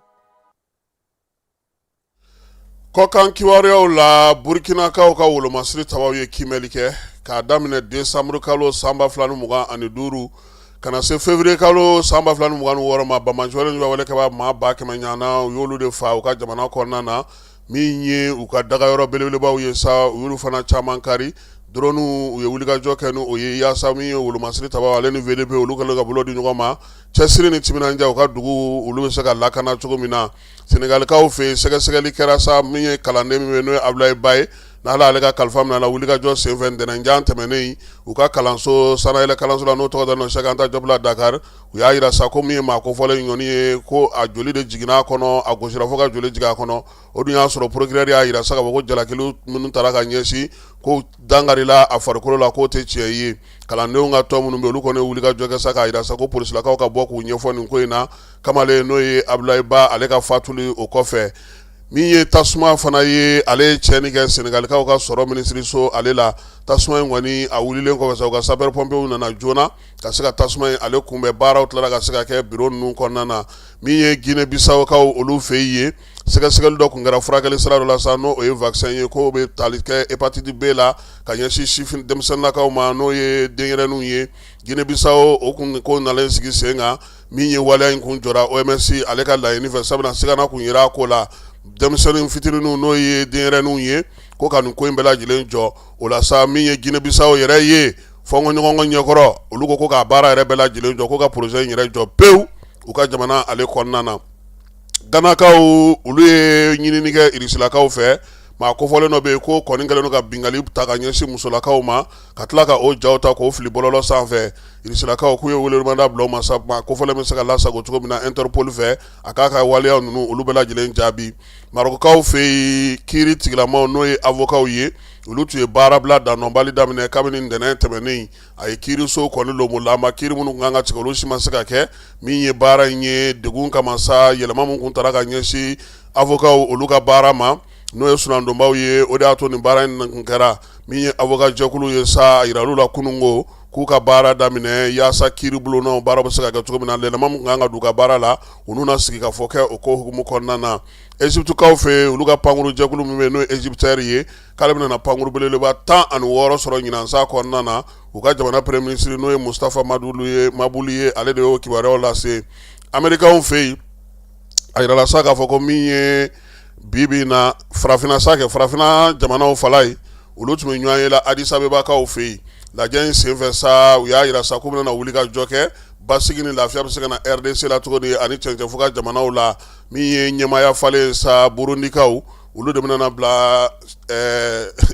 A: Kɔkan kibaruyaw la, Burukinakaw ka wolomasiri tabaw ye kiimɛli kɛ k'a daminɛ décembre kalo san 2025 ka na se février kalo san 2026 ma. Banbaanciwale wale kɛbaa maa 100,000 ɲɔgɔnna, u y'olu de fa u ka jamana kɔnɔna na. Min ye u ka dagayɔrɔ belebelebaw ye sa, u y'olu fana caman kari. Drone, u ye wulikajɔ kɛ n'o ye yaasa min ye wolomasiri tabaw ale ni VDP, olu kɛlen ka bolo di ɲɔgɔn ma, cɛsiri ni timinandiya, u ka dugu olu bɛ se ka lakana cogo min na. Senegalikaw fɛ yen, sɛgɛsɛgɛli kɛra sa min ye kalanden min bɛ n'o ye Abulayi Ba ye, N'ala ale ka kalifa minɛ a la wulikajɔ senfɛ ntɛnɛnjan tɛmɛnen u ka kalanso sanayɛlɛ kalanso la n'o tɔgɔ da Cheikh Anta Diop la Dakar, u y'a jira sa ko min ye maa kofɔlen ɲɔni ye, ko a joli de jiginna a kɔnɔ, a gosira fo ka joli jigin a kɔnɔ. O dun y'a sɔrɔ procureur y'a jira sa k'a fɔ ko jalakili minnu tara ka ɲɛsin ko dankarila a farikolo la, k'o tɛ tiɲɛ ye. Kalandenw ka tɔn minnu bɛ olu kɔni wulikajɔ kɛ sa k'a jira sa ko polisilakaw ka bɔ k'u ɲɛfɔ nin ko in na. Kamalen n'o ye Abulayi Ba, ale ka fatuli o kɔfɛ, min ye tasuma fana ye, ale ye tiɲɛni kɛ Senegalikaw ka sɔrɔ minisiriso ale la. Tasuma in kɔni a wulilen kɔfɛ sa, u ka sapeur pompiers nana joona ka se ka tasuma in ale kunbɛn. Baaraw tilala ka se ka kɛ biro ninnu kɔnɔna na. Min ye Guinée Bissaukaw olu fɛ yen ye, sɛgɛsɛgɛli dɔ tun kɛra furakɛli sira dɔ la sa, n'o ye vaccin ye, k'o bɛ tali kɛ hépatite B la ka ɲɛsin sifin denmisɛnninnakaw ma, n'o ye denyɛrɛninw ye. Guinée Bissau o kun ko nalen sigi sen kan, min ye waleya in kun jɔra OMS ale ka laɲini fɛ, sabula sigana kun yera a ko la denmisɛnnin fitininw n'o ye denyɛrɛninw ye, ko ka nin ko in bɛɛ lajɛlen jɔ. O la sa, min ye Guinée Bissau yɛrɛ ye, fɔnkɔɲɔgɔnkɔ ɲɛkɔrɔ, olu ko k'a baara yɛrɛ bɛɛ lajɛlen jɔ, ko ka projet in yɛrɛ jɔ pewu u ka jamana ale kɔnɔna na. Ganakaw olu ye ɲinini kɛ Irisilakaw fɛ. Maa kofɔlen dɔ bɛ yen ko kɔni kɛlen don ka binkanni ta ka ɲɛsin musolakaw ma, ka tila ka o jaw ta k'o fili bɔlɔlɔ sanfɛ. Irisilakaw k'u ye welemada bila u ma sa, maa kofɔlen bɛ se ka lasago cogo min na Interpol fɛ, a k'a ka waleya ninnu olu bɛɛ lajɛlen jaabi. Marɔkukaw fɛ yen, kiiri tigilamaw n'o ye avokaw ye, olu tun ye baarabila dandɔnbali daminɛ kabini ntɛnɛn tɛmɛnen. A ye kiiriso kɔni lonbolanba, kiiri minnu kan ka tigɛ olu si ma se ka kɛ. Min ye baara in ye degun kama sa, yɛlɛma min kun tara ka ɲɛsin avokaw olu ka baara ma, n'o ye sunandonbaw ye, o de y'a to nin baara in kun kɛra. Min ye avoka jɛkulu ye sa, a yiral'u la kununko k'u ka baara daminɛ yaasa kiiri bulonnaw baara bɛ se ka kɛ cogo min na, yɛlɛma min kan ka don u ka baara la, u n'u na sigi ka fɔ kɛ o ko hukumu kɔnɔna na. Egyptekaw fɛ yen, olu ka pankuru jɛkulu min bɛ yen n'o ye EgyptAir ye, k'ale bɛna pankuru belebeleba 16 sɔrɔ ɲinan san kɔnɔna na. U ka jamana premier ministre n'o ye Mustafa Madbouly ye, ale de y'o kibaruyaw lase. Amerikaw fɛ yen, a yirala sa k'a fɔ ko min ye bi bi in na farafinna sa kɛ farafinna jamanaw fala ye, olu tun bɛ ɲɔgɔn ye la Addis Abebakaw fɛ yen. Lajɛ in senfɛ sa, u y'a yira sa k'u bɛna wuli ka jɔ kɛ basigi ni lafiya bɛ se ka na RDC la cogo di, ani cɛncɛnfuga jamanaw la. Min ye ɲɛmaaya falen sa, Burundikaw olu de bɛna bila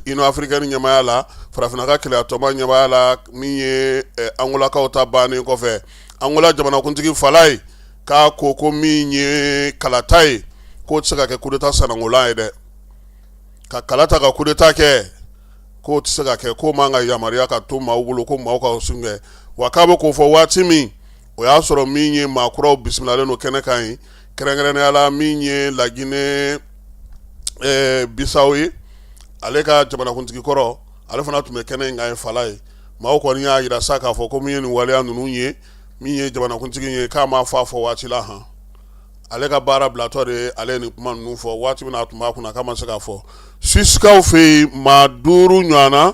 A: Union africaine ɲɛmaaya la, farafinna ka kelenya tɔnba ɲɛmaaya la. Min ye Angolakaw ta bannen kɔfɛ, Angola jamanakuntigi Falaye k'a ko ko min ye kalata ye, k'o tɛ se ka kɛ coup d'état sanankolan ye dɛ. Ka kala ta ka coup d'état kɛ, k'o tɛ se ka kɛ, k'o man ka yamaruya ka to maaw bolo, ko maaw ka sun kɛ. Wa k'a bɛ k'o fɔ waati min, o y'a sɔrɔ min ye maa kuraw bisimilalen don kɛnɛ kan yen, kɛrɛnkɛrɛnnenya la min ye Laginɛ Bisawo ye, ale ka jamanakuntigi kɔrɔ, ale fana tun bɛ kɛnɛ in kan ye Falaye. Maaw kɔni y'a jira sa k'a fɔ ko min ye nin waleya ninnu ye, min ye jamanakuntigi ye, k'a m'a fɔ a fɔ waati la han, ale ka baara bilatɔ de ye ale ye nin kuma ninnu fɔ waati min na a tun b'a kunna k'a ma se k'a fɔ. Suisikaw fɛ yen, maa 5 ɲɔgɔnna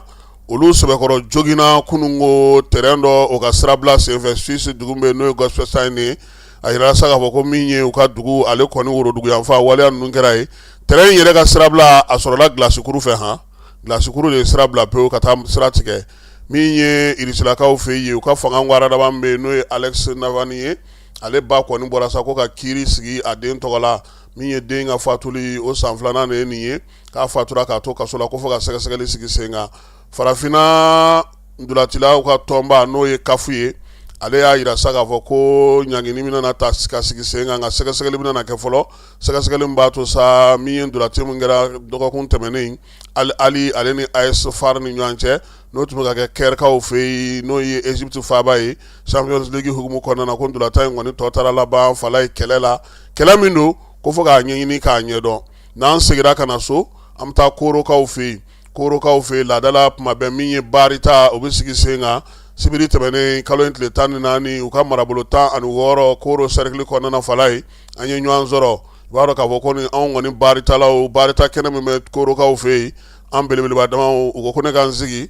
A: olu sɛbɛkɔrɔ joginna kununko terrain dɔ o ka sirabila senfɛ Suisse dugu bɛ n'o ye Gospstein ye. A yirala sa k'a fɔ ko min ye u ka dugu ale kɔni woroduguyanfan waleya ninnu kɛra yen. Terrain in yɛrɛ ka sirabila a sɔrɔla glace-kuru fɛ han, glace-kuru de ye sira bila pewu ka taa sira tigɛ. Min ye Irisilakaw fɛ yen, u ka fanga waradaba min bɛ yen n'o ye Alexei Navalny ye, ale ba kɔni bɔra sa ko ka kiiri sigi a den tɔgɔ la. Min ye den ka fatuli o san filanan de ye nin ye, k'a fatura k'a to kaso la, ko fo ka sɛgɛsɛgɛli sigi sen kan. Farafinna ntolacilaw ka tɔnba n'o ye CAF ye, ale y'a jira sa k'a fɔ ko ɲangini bɛna ta ka sigi sen kan, nka sɛgɛsɛgɛli bɛna kɛ fɔlɔ, sɛgɛsɛgɛli min b'a to sa min ye ntolaci min kɛra dɔgɔkun tɛmɛnen Al Ahly ale ni AS FAR ni ɲɔgɔn cɛ, n'o tun bɛ ka kɛ Caire-kaw fɛ yen, n'o ye Egypte faaba ye, Champions League hukumu kɔnɔna na, ko ntolatan in kɔni tɔ taara laban Falaye kɛlɛ la, kɛlɛ min don ko fo k'a ɲɛɲini k'a ɲɛdɔn. N'an seginna ka na so, an bɛ taa Korokaw fɛ yen. Korokaw fɛ yen, laadala tuma bɛɛ min ye baarita o bɛ sigi sen kan. Sibiri tɛmɛnen kalo in tile 14, u ka marabolo 16 Koro cercle kɔnɔna na, Falaye, an ye ɲɔgɔn sɔrɔ. I b'a dɔn k'a fɔ ko ni anw kɔni baaritalaw, baarita kɛnɛ min bɛ Korokaw fɛ yen, an belebeleba damaw, u ko ko ne ka n sigi,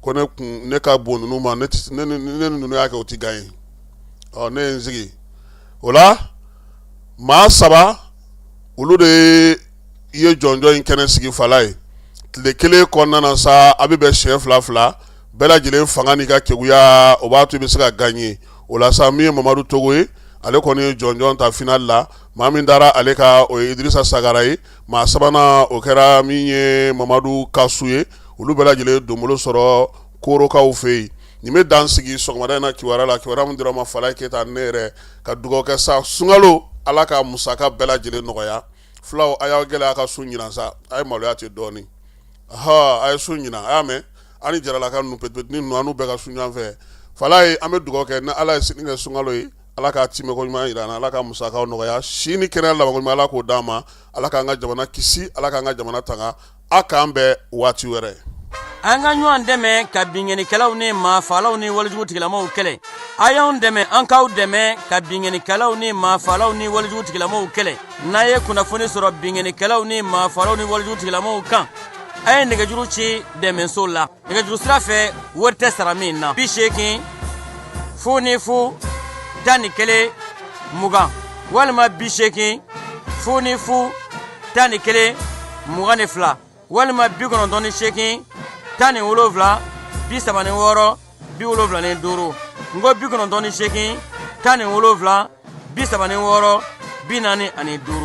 A: ko ne kun ne ka bon ninnu ma, ne ni ninnu y'a kɛ u tɛ gagner. Ɔ ne ye n sigi o la, maa saba olu de ye jɔnjɔn in kɛnɛ sigi Falaye. Tile kelen kɔnɔna na sa, a bɛ bɛn siɲɛ fila fila, bɛɛ lajɛlen fanga n'i ka keguya o b'a to i bɛ se ka gagner. O la sa, min ye Mamadu Togo ye, Ale kɔni ye jɔnjɔn ta final la. Maa min dara ale kan, o ye Idirisa Sagara ye. Maa sabanan, o kɛra min ye Mamadu Kasu ye. Olu bɛɛ lajɛlen ye donbolo sɔrɔ Korokaw fɛ yen. Nin bɛ dan sigi sɔgɔmada in na kibaruya la, kibaruya min dira ma Falaye Keyita, ne yɛrɛ ka dugawu kɛ sa sunkalo, Ala ka musaka bɛɛ lajɛlen nɔgɔya. Fulaw, a y'aw gɛlɛya ka sun ɲinan sa, a ye maloya ten dɔɔnin. A ye sun ɲinan, a y'a mɛn, an ni jaralaka ninnu, petipetini ninnu, an n'u bɛɛ ka sun ɲɔgɔn fɛ. Falaye, an bɛ dugawu kɛ ni Ala ye sini kɛ sunkalo ye, Ala k'a timɛko ɲuman jira an na, Ala ka musakaw nɔgɔya, si ni kɛnɛya labanko ɲuman, Ala k'o d'an ma, Ala k'an ka jamana kisi, Ala k'an ka jamana tanga. A k'an bɛn waati wɛrɛ.
P: An ka ɲɔgɔn dɛmɛ ka binkannikɛlaw ni maafaalaw ni walejugu tigilamaw kɛlɛ. A y'anw dɛmɛ, an k'aw dɛmɛ ka binkannikɛlaw ni maafaalaw ni walejugu tigilamaw kɛlɛ. N'a ye kunnafoni sɔrɔ binkannikɛlaw ni maafaalaw ni walejugu tigilamaw kan, a ye nɛgɛjuru ci dɛmɛso la. Nɛgɛjuru sira fɛ, wari tɛ sara min na, 80 00 11 20 walima 80 00 11 22 walima 98 17 36 75. N ko 98 17 36 45.